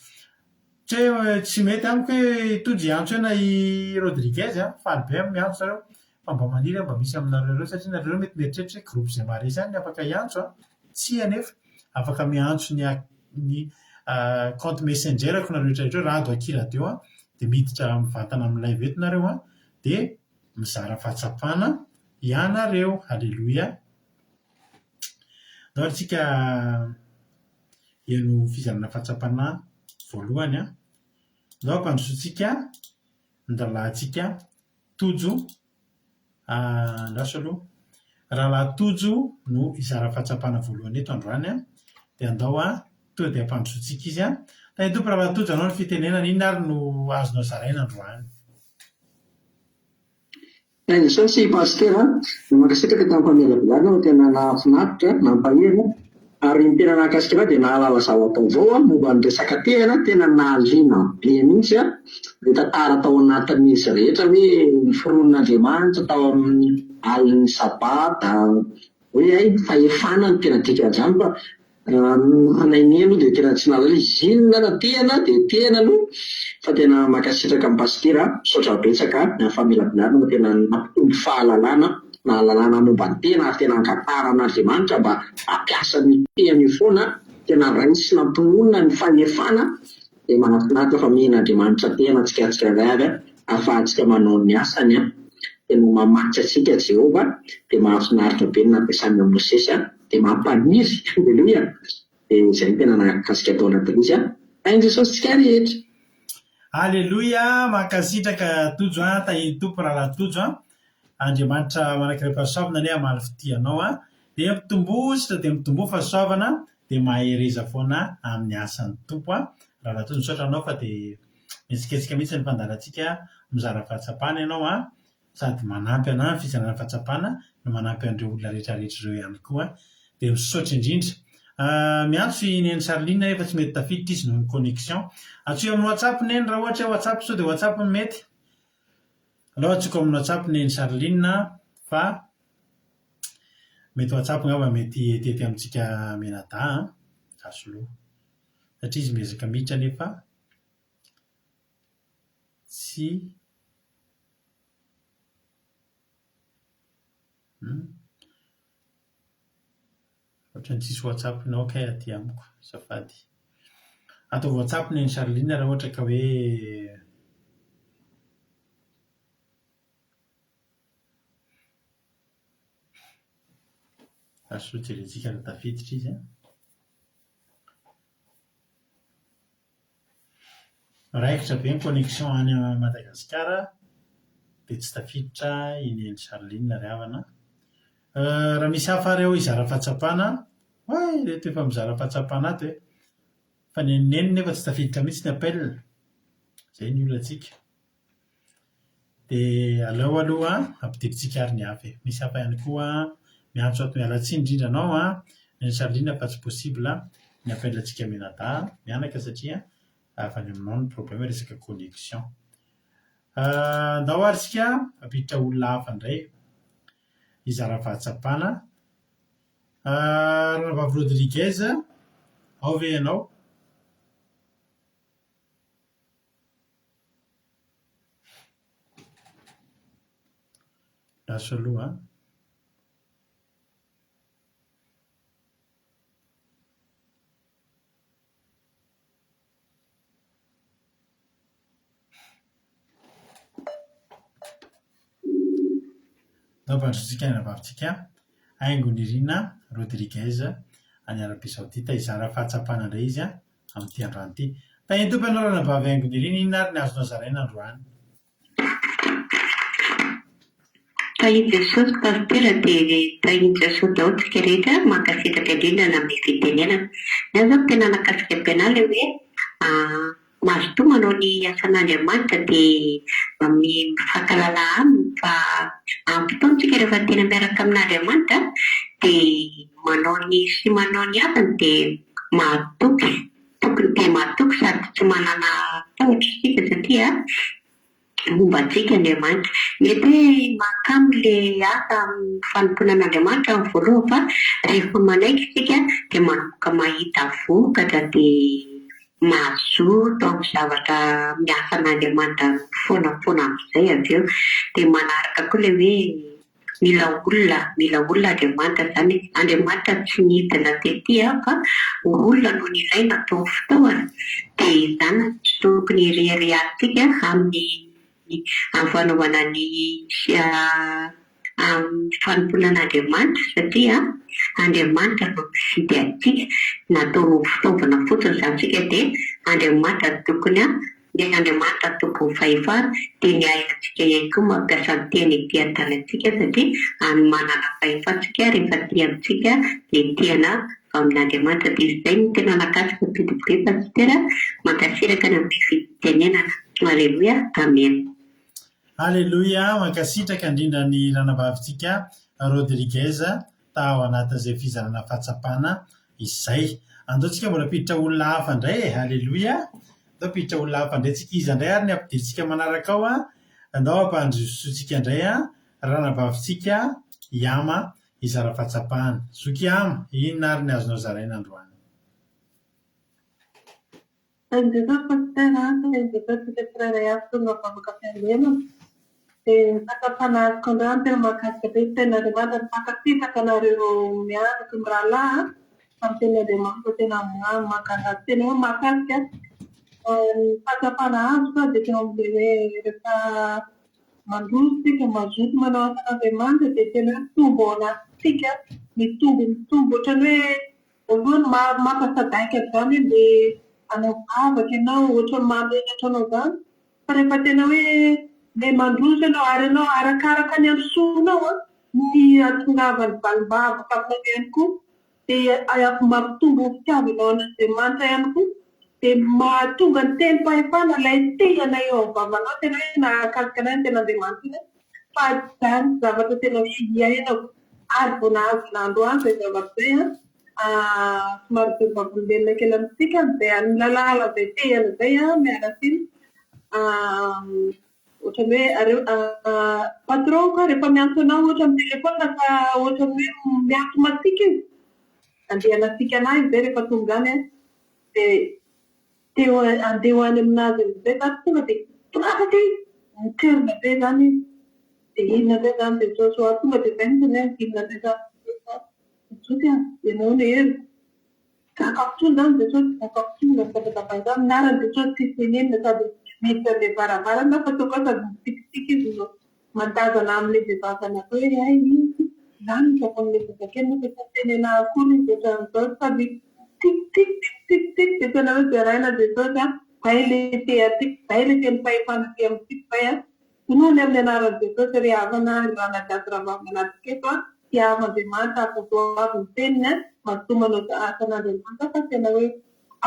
Tsy hoe tsy mety amiko hoe i Tojo hiantso eo na i Rodriguez an. Faly be aho miantso nareo. Fa mba maniry aho mba misy aminareo ireo satria nareo ireo mety mieritreritra hoe groupe izay maharesy ihany no afaka hiantso an! Tsia anefa, afaka miantso ny ny compte messenger-ko nareo rehetra rehetra ireo, rado akia radio an, dia miditra mivantana amin'ny live eto nareo an, dia mizara fahatsapana ianareo. Aleloia! Andao ary tsika heno fizarana fahatsapana voalohany an! Andao ampandrosoantsika ny rahalahintsika Tojo, andraso aloha. Rahalahy Tojo no hizara fahatsapana voalohany eto androany an, dia andao an, tonga dia ampandrosoantsika izy an. Tahin'ny Tompo Rahalahy Tojo anao ny fitenenana, inona ary no azonao zaraina androany? Tahin'i Jesosy Pasitera a! Mankasitraka tamin'ny famelabelarana fa tena nahafinaritra, nampahery ary ny tena nahakasika anah dia nahalala zava-baovao aho momba ny resaka tehana, tena nahaliana be mihitsy ny tantara tao anatin'izy rehetra hoe noforonin'Andriamanitra tao amin'ny alin'ny sabata, hoe hay fahefana no tena dikan'izany fa. Raha ny aloha dia tena tsy nahalala izy inona na tehana dia tehana aloha fa tena mankasitraka an'i Pasitera, misaotra betsaka ny famelabelarana fa tena nampitombo fahalalana, nahalalana momba ny tena ary tena angatahana amin'Andriamanitra mba hampiasa an'io tehana io foana, tena raisina am-pinoana ny fahefana dia mahafinaritra fa omen'Andriamanitra tehana antsika tsirairay avy ahafahantsika manao ny asany an! Tena mamatsy antsika Jehovah dia mahafinaritra be ny nampiasany an'i Mosesy an! Dia mampaniry! Aleloia! Dia izay no tena nahakasika tao anatin'ilay izy an! Tahin'i Jesosy antsika rehetra! Aleloia! Mankasitraka Tojo an! Tahin'ny Tompo rahalahy Tojo an! Andriamanitra manankarem-pahasoavana anie hamaly fitia anao an! Dia mitomboa sisa dia mitomboa fahasoavana dia mahereza foana amin'ny asan'ny Tompo an! Rahalahy Tojo misaotra anao fa dia mihetsiketsika mihitsy ny fandaharantsika mizara fahatsapana ianao an! Sady manampy anah ny fizarana fahatsapana no manampy an'ireo olona rehetra rehetra ireo ihany koa dia misaotra indrindra. Miantso i Neny Charline efa tsy mety tafiditra izy noho ny connexion. Antsoy amin'ny WhatsApp Neny raha ohatra hoe WhatsApp sao dia WhatsApp no mety. Aleo antsoiko amin'ny WhatsApp Neny Charline fa mety WhatsApp angamba mety etiety amintsika mianadahy an! Zasoloha. Satria izy miezaka miditra nefa tsy Hum. Ohatran'ny tsisy WhatsApp nao kay aty amiko, azafady. Ataovy WhatsApp Neny Charline raha ohatra ka hoe Azo jerentsika raha tafiditra izy an. Raikitra be ny connexion any Madagasikara dia tsy tafiditra i Neny Charline ry havana a. Raha misy hafa ary ao hizara fahatsapana, oay ireto efa mizara fahatsapana ato e! Fa ny an'i Neny nefa tsy tafiditra mihitsy ny appel, izay ny olantsika. Dia aleo aloha ampidirintsika ary ny hafa e. Misy hafa ihany koa miantso ato. Miala tsiny indrindra anao an, Neny Charline fa tsy possible ny appel-ntsika mianadahy mianaka satria avy any aminao ny problème resaka connexion. Andao ary isika hampiditra olona hafa indray hizara fahatsapana. Ranabavy Rodriguez, ao ve ianao? Lasa aloha an. Nampandrosoantsika ny anabavintsika Haingo Nirina Rodriguez any Arabie Saoudite hizara fahatsapana indray izy amin'ity androany ity. Tahian'ny Tompo ianao ranabavy Haingo Nirina, inona ary ny azonao zaraina androany? Tahin'i Jesosy Pasitera dia tahin'i Jesosy daholo tsika rehetra, mankasitraka indrindra nanome fitenenana. Ny ahy zao tena nakasika be anah le hoe mazotoa manao ny asan'Andriamanitra dia mifankahalala aminy fa ampy fotoana tsika rehefa tena miaraka amin'Andriamanitra dia manao ny sy manao ny asany dia mahatoky, tokony dia mahatoky sady tsy manana tahotra isika satria momba antsika Andriamanitra. Mety hoe mahakamo ilay asa amin'ny fanompoana an'Andriamanitra amin'ny voalohany fa rehefa manaiky isika dia manomboka mahita vokatra dia mazoto amin'ny zavatra amin'ny asan'Andriamanitra foana foana amin'izay avy eo. Dia manaraka koa ilay hoe Mila olona, mila olona Andriamanitra izany e. Andriamanitra tsy nidina tety fa olona no nilaina atao fitaovana. Dia izany tsy tokony hireharehantsika amin'ny amin'ny fanaovana ny amin'ny fanompoana an'Andriamanitra satria Andriamanitra no nifidy antsika. Nataony ho fitaovana fotsiny izany isika dia Andriamanitra no tokony Ny Andriamanitra tompon'ny fahefana dia ny ahiantsika ihany koa mampiasa ny teny ety an-tanantsika satria any manana fahefana tsika rehefa tia amintsika dia tiana avy amin'Andriamanitra dia izay no tena nakasika be dia be Pasitera mankasiraka ny amin'ny fitenenana Aleloia Amen. Aleloia, mankasitraka indrindra ny ranabavintsika Rodriguez tao anatin'izay fizarana fahatsapana izay. Andao tsika mbola hampiditra olona hafa indray e! Aleloia! Andao hampiditra olona hafa indray tsika. Iza indray ary ny hampidirintsika manaraka ao an? Andao hampandrosoantsika indray an, ranabavintsika Yama hizara fahatsapana. Zoky Yama, inona ary ny azonao zaraina androany? Tahin'i Jesosy Pasitera a, tahin'i Jesosy tsika tsirairay avy tonga vavaka fiambenana. Dia ny fahatsapana azoko androany tena mahakasika be ny tenin'Andriamanitra, ny mankasitraka anareo mianaka mirahalahy amin'ny tenin'Andriamanitra tena mankalaza, tena hoe mahakasika. Ny fahatsapana azoko dia teo amin'ilay hoe rehefa mandroso isika, mazoto manao asan'Andriamanitra dia tena hoe mitombo ao anatintsika, mitombo mitombo ohatran'ny hoe Voalohany maro mampasadaika izany hoe ndeha hanao vavaka ianao, ohatran'ny mahamenatra anao izany, fa rehefa tena hoe ndeha mandroso ianao ary ianao arakaraka ny androsoanao ny hahatongavan'ny valim-bavaka aminao ihany koa, dia mampitombo ny fitiavanao an'Andriamanitra ihany koa, dia mahatonga ny tenim-pahefana ilay tehina eo amin'ny vavanao, tena hoe nahakasika anay ny tenin'Andriamanitra iny fa izany zavatra tena hoe iainako ary vao nahazo nandroany izay zavatra izay an, somary be vavolombelona kely amintsika izay lalàna izay tehina izay an, miala tsiny, ohatran'ny hoe areo patron-ko rehefa miantso anao ohatra amin'ny téléphone fa ohatran'ny hoe miantso masiaka izy, andeha hanasiaka anah izy izay rehefa tonga any an, dia Te ho andeha ho any aminazy amin'izay za tonga dia torapaka izy, mitrerona be zany izy, dia inona indray zany Jesosy ô, tonga dia izay mihitsy ny ahy, inona indray zany Jesosy ô, Jesosy a, ianao no heriko, zakako intsony zany Jesosy, zakako intsony zany tabataba izany, ny anaran'i Jesosy tsisy tenenina sady miditra an'ilay varavarana aho fa toa koa sady mitsikitsiky izy no mandazana amin'ilay vehivavy anankiray hoe hay izy izany no ataon'ilay zazakely nefa tsy nitenena akory izy ohatran'izao sady mitsikitsiky dia mitsikitsiky dia tena hoe deraina Jesosy a, zay le te antsika, zay le teny fahefana aty amintsika zay a, tonony amin'ny anaran'i Jesosy ry havana, ry ranadahy sy rahavavy manatrika eto a, tiavo Andriamanitra ary tatoavo ny teniny a, mazotoa manao asan'Andriamanitra fa tena hoe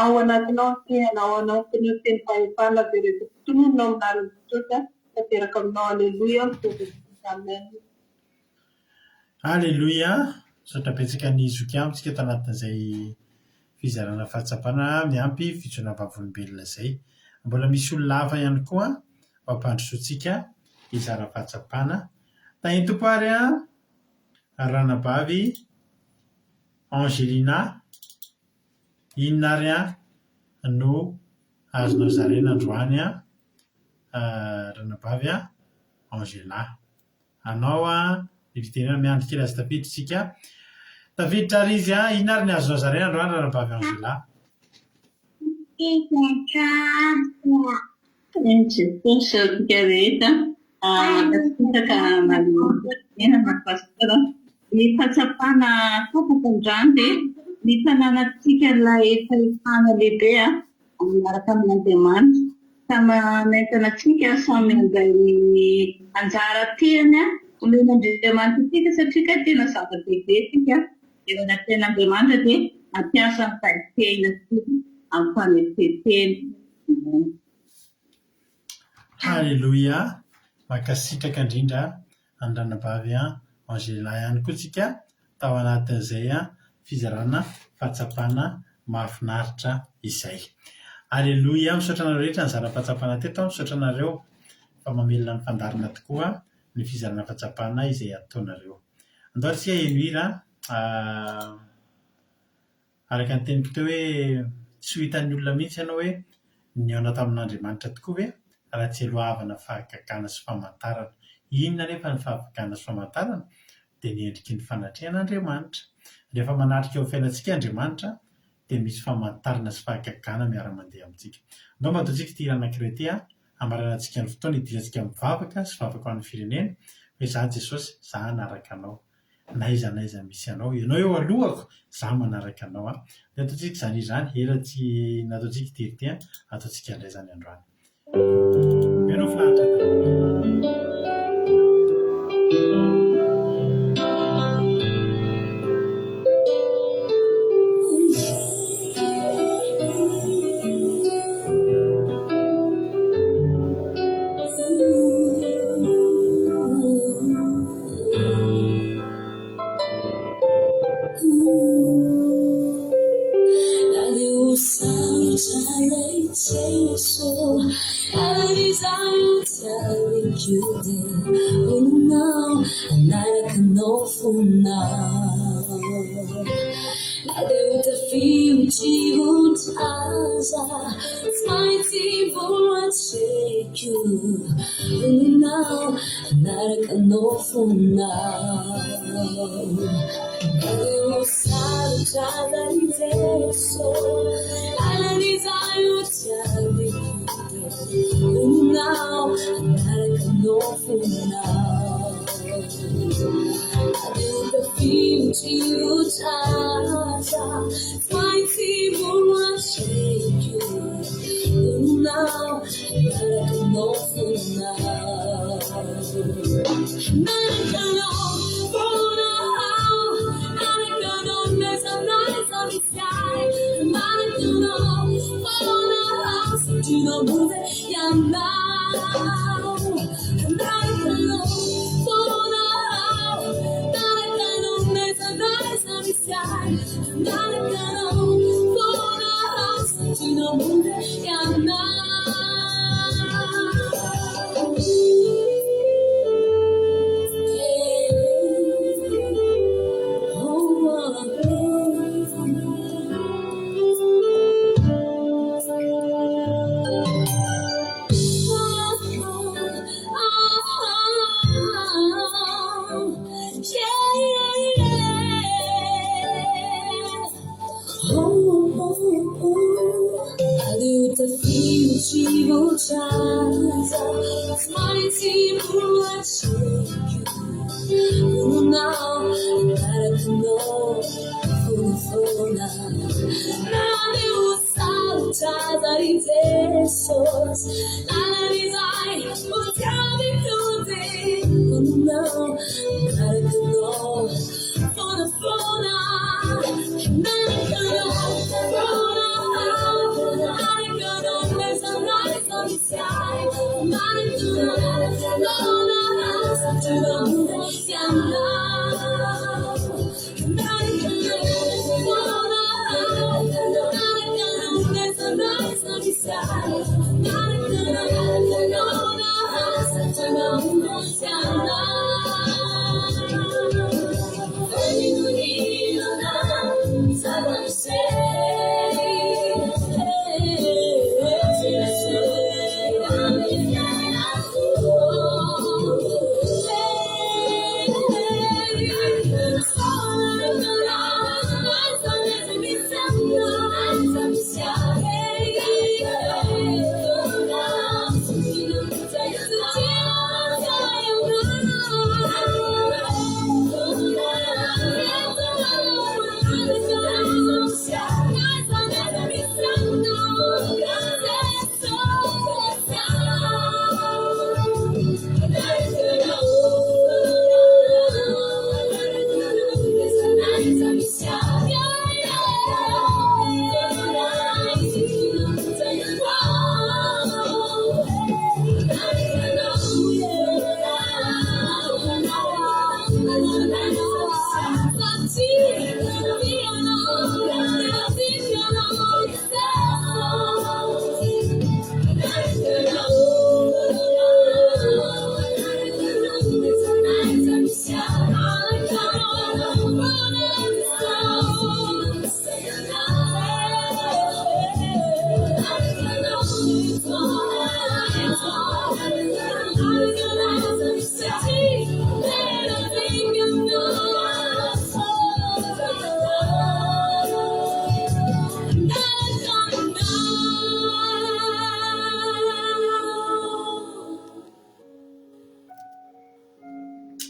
ao anatinao ny tehana, ao anatinao ny teny fahefana izay rehetra tononina ao amin'ny anaran'i Jesosy a. Tanteraka aminao Aleloia misaotra Jesosy Amen. Aleloia! Misaotra betsaka an'i Zoky Amitsika tanatin'izay fizarana fahatsapana miampy fijoroana vavolombelona izay. Mbola misy olona hafa ihany koa ho ampandrosoantsika hizara fahatsapana. Tahin'ny Tompo ary an! Ranabavy Angelina, inona ary an no azonao zaraina androany an? Ranabavy a, Angela. Anao a, ny fitenenana miandry kely azy tafiditra isika. Tafiditra ary izy a, inona ary ny azonao zaraina androany Ranabavy Angela? Jesosy antsika rehetra. Mankasitraka anareo fitenenana Pasteur. Ny fahatsapana tsapako androany dia ny fananantsika ilay fahefana lehibe miaraka amin'Andriamanitra ka manentana antsika samy handray ny anjara tiany omen'Andriamanitra antsika satria kay tena zava-dehibe isika eo anatrehan'Andriamanitra dia hampiasa ny fahefena antsika amin'ny fanetren-tena. Amen. Haleloia! Mankasitraka indrindra an'i Ranabavy Angela ihany koa tsika tao anatin'izay fizarana fahatsapana mahafinaritra izay. Aleloia! Misaotra anareo rehetra nizara fahatsapana teto, misaotra anareo fa mamelona ny fandaharana tokoa ny fizarana fahatsapana izay ataonareo. Andao ary tsika heno hira. Araka ny teniko teo hoe tsy ho hitan'ny olona mihitsy ianao hoe nihaona tamin'Andriamanitra tokoa ve raha tsy eloavana fahagagana sy famantarana. Inona anefa ny fahagagana sy famantarana? Dia ny endriky ny fanatrehan'Andriamanitra. Rehefa manatrika eo amin'ny fiainantsika Andriamanitra dia misy famantarana sy fahagagana miara-mandeha amintsika. Andao mba ataontsika ity hira anankiray ity hamaranantsika ny fotoana hidirantsika amin'ny vavaka sy vavaka ho an'ny firenena hoe Izaho Jesosy, izaho hanaraka Anao. Na aiza na aiza misy anao. Ianao eo alohako, izaho manaraka anao an. Dia ataontsika izany hira izany, hira tsy nataontsika tery ity an, ataontsika indray izany androany. Omeo finaritra daholo. take you Vonona hanaraka anao foana Na dia ho sarotra aza ry Jeso Lalan'izahay ho tiaviko Vonona hanaraka anao foana Na dia ho tafiotra io tratra Tsy maintsy mbola shake you Vonona hanaraka anao foana Hanaraka anao foana aho Hanaraka anao n'aiza n'aiza misy ahy Hanaraka anao foana aho Satria namonjy ianao Hanaraka anao foana aho Hanaraka anao n'aiza n'aiza misy ahy Hanaraka anao foana aho Satria namonjy ianao.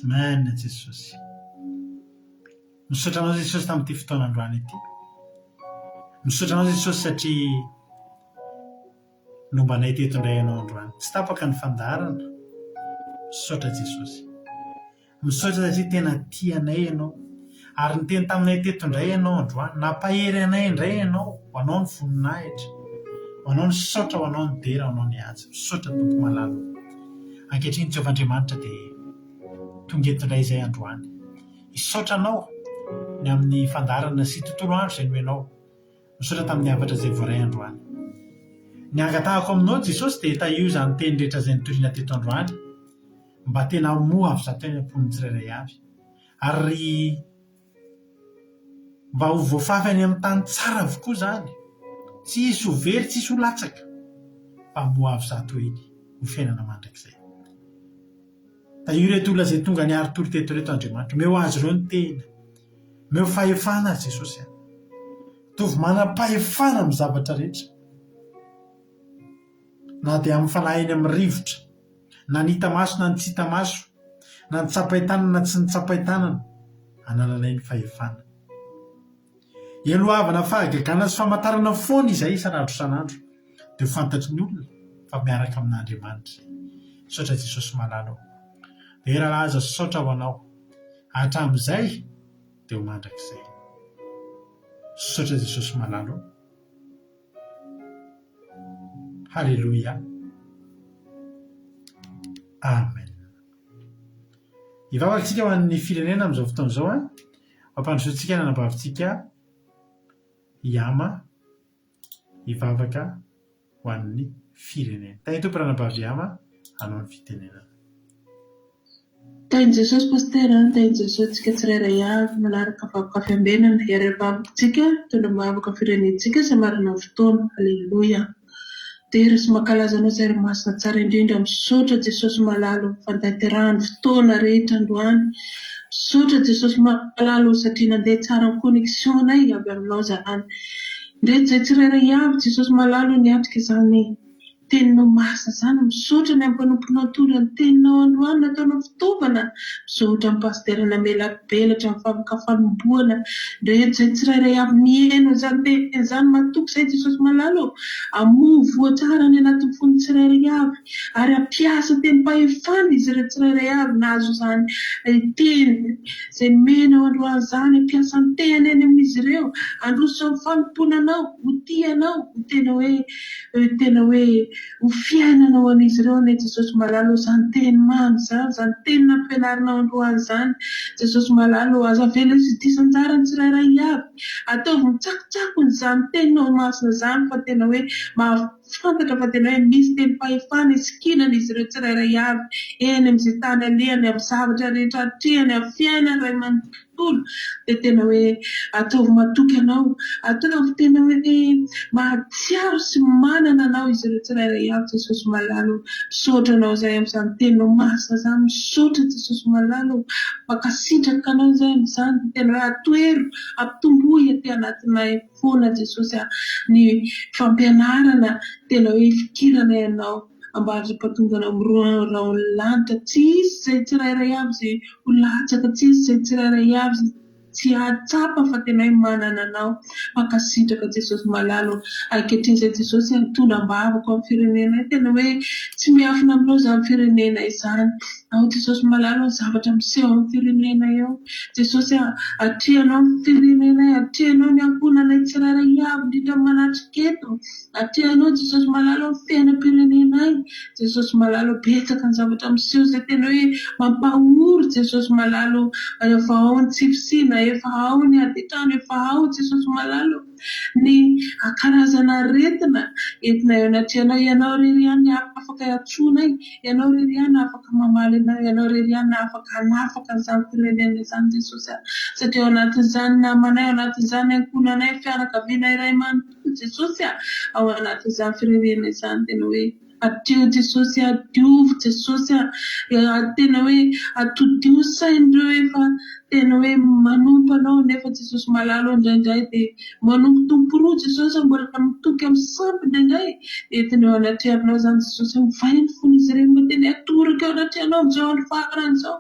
Amen Jesosy. Misaotra anao Jesosy tamin'ity fotoana androany ity. Misaotra anao Jesosy satria nomba anay teto indray ianao androany. Tsy tapaka ny fandaharana. Misaotra Jesosy. Misaotra satria tena tia anay ianao. Ary niteny taminay teto indray ianao androany. Nampahery anay indray ianao. Ho anao ny voninahitra. Ho anao ny saotra, ho anao ny dera, ho anao ny haja. Misaotra Tompo malala o. Ankehitriny Jehovah Andriamanitra dia tonga eto indray izay androany. Hisaotra anao ny amin'ny fandaharana sy tontolo andro izay nomenao. Misaotra tamin'ny hafatra izay voaray androany. Ny angatahako aminao Jesosy dia tahio izany teny rehetra izay nitoriana teto androany mba tena hamoha avy zato any am-pon'ny tsirairay avy. Ary mba ho voafafy any amin'ny tany tsara avokoa izany. Tsy hisy ho very, tsy hisy ho latsaka fa hamoha avy zato heny. Ho fiainana mandrakizay. Tahio ireto olona izay tonga niari-tory teto ireto Andriamanitra. Omeo azy ireo ny tehina. Omeo fahefana azy Jesosy a. Ataovy manam-pahefana amin'ny zavatra rehetra. Na dia amin'ny fanahy eny amin'ny rivotra, na ny hita maso na ny tsy hita maso, na ny tsapain-tanana na tsy ny tsapain-tanana, anananay ny fahefana. Eloavana fahagagana sy famantarana foana izay isan'andro isan'andro dia ho fantatry ny olona fa miaraka amin'Andriamanitra izay. Misaotra Jesosy malala o. Dera laza sy saotra ho anao hatramin'izay dia ho mandrakizay. Misaotra Jesosy malala o. Haleloia. Amen. Hivavaka isika ho an'ny firenena amin'izao fotoana izao an. Ampandrosoantsika ny anabavintsika Yama hivavaka ho an'ny firenena. Tahin'ny Tompo ranabavy Yama hanao ny fitenenana. Tahin'i Jesosy Pasitera an, tahin'i Jesosy tsika tsirairay avy manaraka vavaka fiambenana, hiara-hivavaka tsika, hitondra am-bavaka firenentsika izay marina ny fotoana. Aleloia. Dera sy mankalaza anao izay ry Masina tsara indrindra misaotra Jesosy malala o fantanterahany fotoana rehetra androany misaotra Jesosy malala o satria nandeha tsara ny connexion nay avy aminao zany ndreto izay tsirairay avy Jesosy malala o niatrika izany Teninao masina izany, misaotra ny mpanomponao nitondra ny teninao androany nataonao fitaovana, misaotra ny pasitera namelabelatra ny vavaka fanombohana, rehetra izay tsirairay avy niheno an'izany teny izany matoky izay Jesosy malala ô, hamoa voa tsara any anatin'ny fon'ny tsirairay avy ary hampiasa tenim-pahefana izy ireo tsirairay avy nahazo izany teny izay nomenao androany izany hampiasa ny teny any amin'izy ireo, handroso amin'ny fanompoana anao, ho tia anao, ho tena hoe Tena hoe ho fiainana ho an'izy ireo anie Jesosy malala ô izany teny mamy izany, izany teny nampianarinao androany izany Jesosy malala ô, aza avela hisy diso anjara ny tsirairay avy, ataovy mitsakotsakony izany teninao masina izany fa tena hoe mahafantatra fa tena hoe misy tenim-pahefana isikinan'izy ireo tsirairay avy eny amin'izay tany alehany, amin'ny zavatra rehetra atrehany, amin'ny fiainany ray manontolo. tontolo dia tena hoe ataovy matoky anao, ataovy tena hoe mahatsiaro sy manana anao izy ireo tsirairay avy Jesosy malala o, misaotra anao izahay amin'izany teninao masina izany, misaotra Jesosy malala o, mankasitraka anao izahay amin'izany, dia tena hoe atoero, ampitomboy aty anatinay foana Jesosy a, ny fampianarana tena hoe ifikiranay anao. Ambara-pahatonga amin'ny rahon'ny lanitra, tsy hisy izay tsirairay avy izay ho latsaka, tsy hisy izay tsirairay avy izay tsy hahatsapa fa tena hoe manana Anao. Mankasitraka Jesosy malala ô. Ankehitriny izay Jesosy mitondra am-bavaka ao amin'ny firenenay, tena hoe tsy miafina aminao izany firenena izany. Ao Jesosy malala ô, ny zavatra miseho amin'ny firenenay ao. Jesosy a, atrehanao ny firenenay, atrehanao ny ankohonanay tsirairay avy, indrindra ny manatrika eto. Atrehanao Jesosy malala o ny fiainam-pirenenay Jesosy malala o betsaka ny zavatra miseho izay tena hoe mampahory Jesosy malala o efa ao ny tsy fisiana efa ao ny ady an-trano efa ao Jesosy malala o ny karazana aretina entina eo anatrehanao Ianao irery ihany afaka iantsoanay Ianao irery ihany afaka mamaly anay, Ianao irery ihany afaka hanafaka an'izany firenena izany Jesosy a! Satria ao anatin'izany namanay, ao anatin'izany ankohonanay, fianakaviana iray manontolo Jesosy a! Ao anatin'izany firenena izany tena hoe adio Jesosy a, diovy Jesosy a, tena hoe atodiho sain'ireo efa tena hoe manompo anao nefa Jesosy malala ô indraindray dia Manompo Tompo roa Jesosy a, mbola mitoky amin'ny sampy indraindray, entina eo anatrehanao izany Jesosy a, ovay ny fon'izy ireny mba tena hiatoraka eo anatrehanao amin'izao andro farany izao,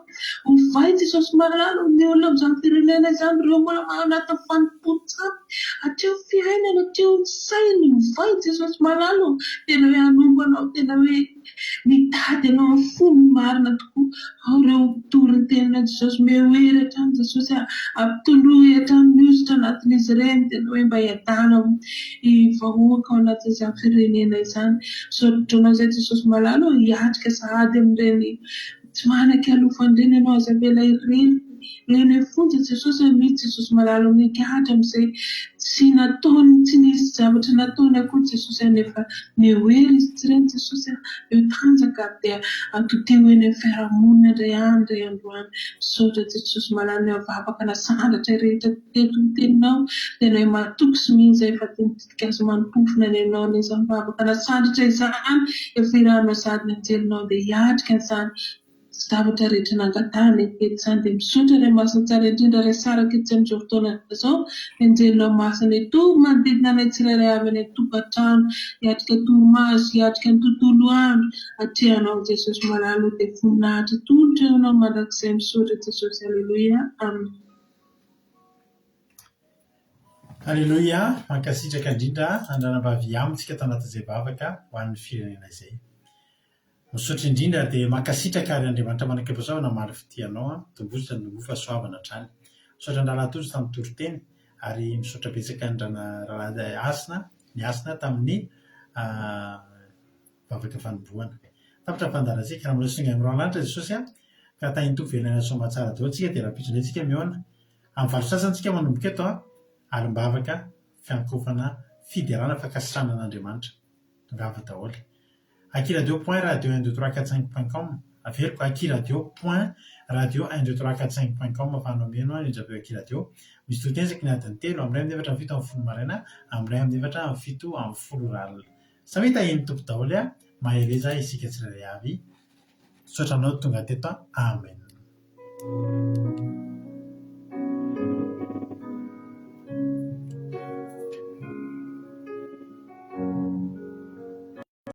ovay Jesosy malala o, ny olona amin'izany firenena izany, ireo mbola ao anatin'ny fanompoan-tsampy, hatreo fiainana, hatreo ny sainy, ovay Jesosy malala o, tena hoe hanompo anao, tena hoe. Mitady anao amin'ny fony marina tokoa ao ireo mpitory ny teninao Jesosy omeo hery hatrany Jesosy a ampitondroy hatrany ny hosotra anatin'izy ireny tena hoe mba hiadana ny vahoaka ao anatin'izany firenena izany misaotra anao izay Jesosy malala ô hiatrika sahady amin'ireny. Tsy manan-kialofana ireny ianao aza avela ireny eny am-ponja Jesosy a mihitsy Jesosy malala o migadra amin'izay tsy nataony tsy nisy zavatra nataony akory Jesosy a nefa meo hery izy ireny Jesosy a meo tanjaka ary dia atoteo eny amin'ny fiarahamonina indray andro indray androany misaotra Jesosy malala ny vavaka nasandratra rehetra teto ny teninao tena hoe matoky sy mino izay fa teny tetikasa manim-pofona ny anao anie izany vavaka nasandratra izany efa irahanao sahady ny anjelinao dia hiatrika an'izany zavatra rehetra nangatahana teto izany dia misaotra Ray Masina tsara indrindra Ray saraka etsy amin'izao fotoana izao ny anjelinao masina hitoby manodidina anay tsirairay avy any an-tokantrano hiatrika torimaso hiatrika ny tontolo andro atrehanao Jesosy malala o dia voninahitra atolotra eo anao mandrakizay misaotra Jesosy Aleloia Amen. Aleloia, mankasitraka indrindra an-dRanabavy Yam tsika tao anatin'izay vavaka ho an'ny firenena izay. Misaotra indrindra dia mankasitraka ary Andriamanitra manakaipasoavana hamaly fitia anao an, tombosa ny ho fahasoavana hatrany. Misaotra an-drahalahy Tojo tamin'ny toriteny ary misaotra betsaka an-drahalahy Hasina, ny Hasina tamin'ny vavaka fanombohana. Tapitra ny fandaharantsika, raha mbola tsy tonga any amin'ny rano lanitra Jesosy an, ka tahin'ny Tompo velona soamatsara daholo tsika dia rahampitso indray tsika mihaona. Amin'ny valo sasany tsika manomboka eto an, alim-bavaka, fiankohofana, fiderana, fankasitrahana an'Andriamanitra. Tongava daholo. Akiradio point radio un deux trois quatre cinq point com Averiko, akiradio point radio un deux trois quatre cinq point com afahanao mihaino an indrindra avy eo akiradio. Misy toriteny isaky ny adiny telo, amin'ny iray amin'ny efatra amin'ny fito amin'ny folo maraina, amin'ny iray amin'ny efatra amin'ny fito amin'ny folo ora alina. Samia tahian'ny Tompo daholo a! Mahereza isika tsirairay avy. Misaotra anao tonga teto a! Amen.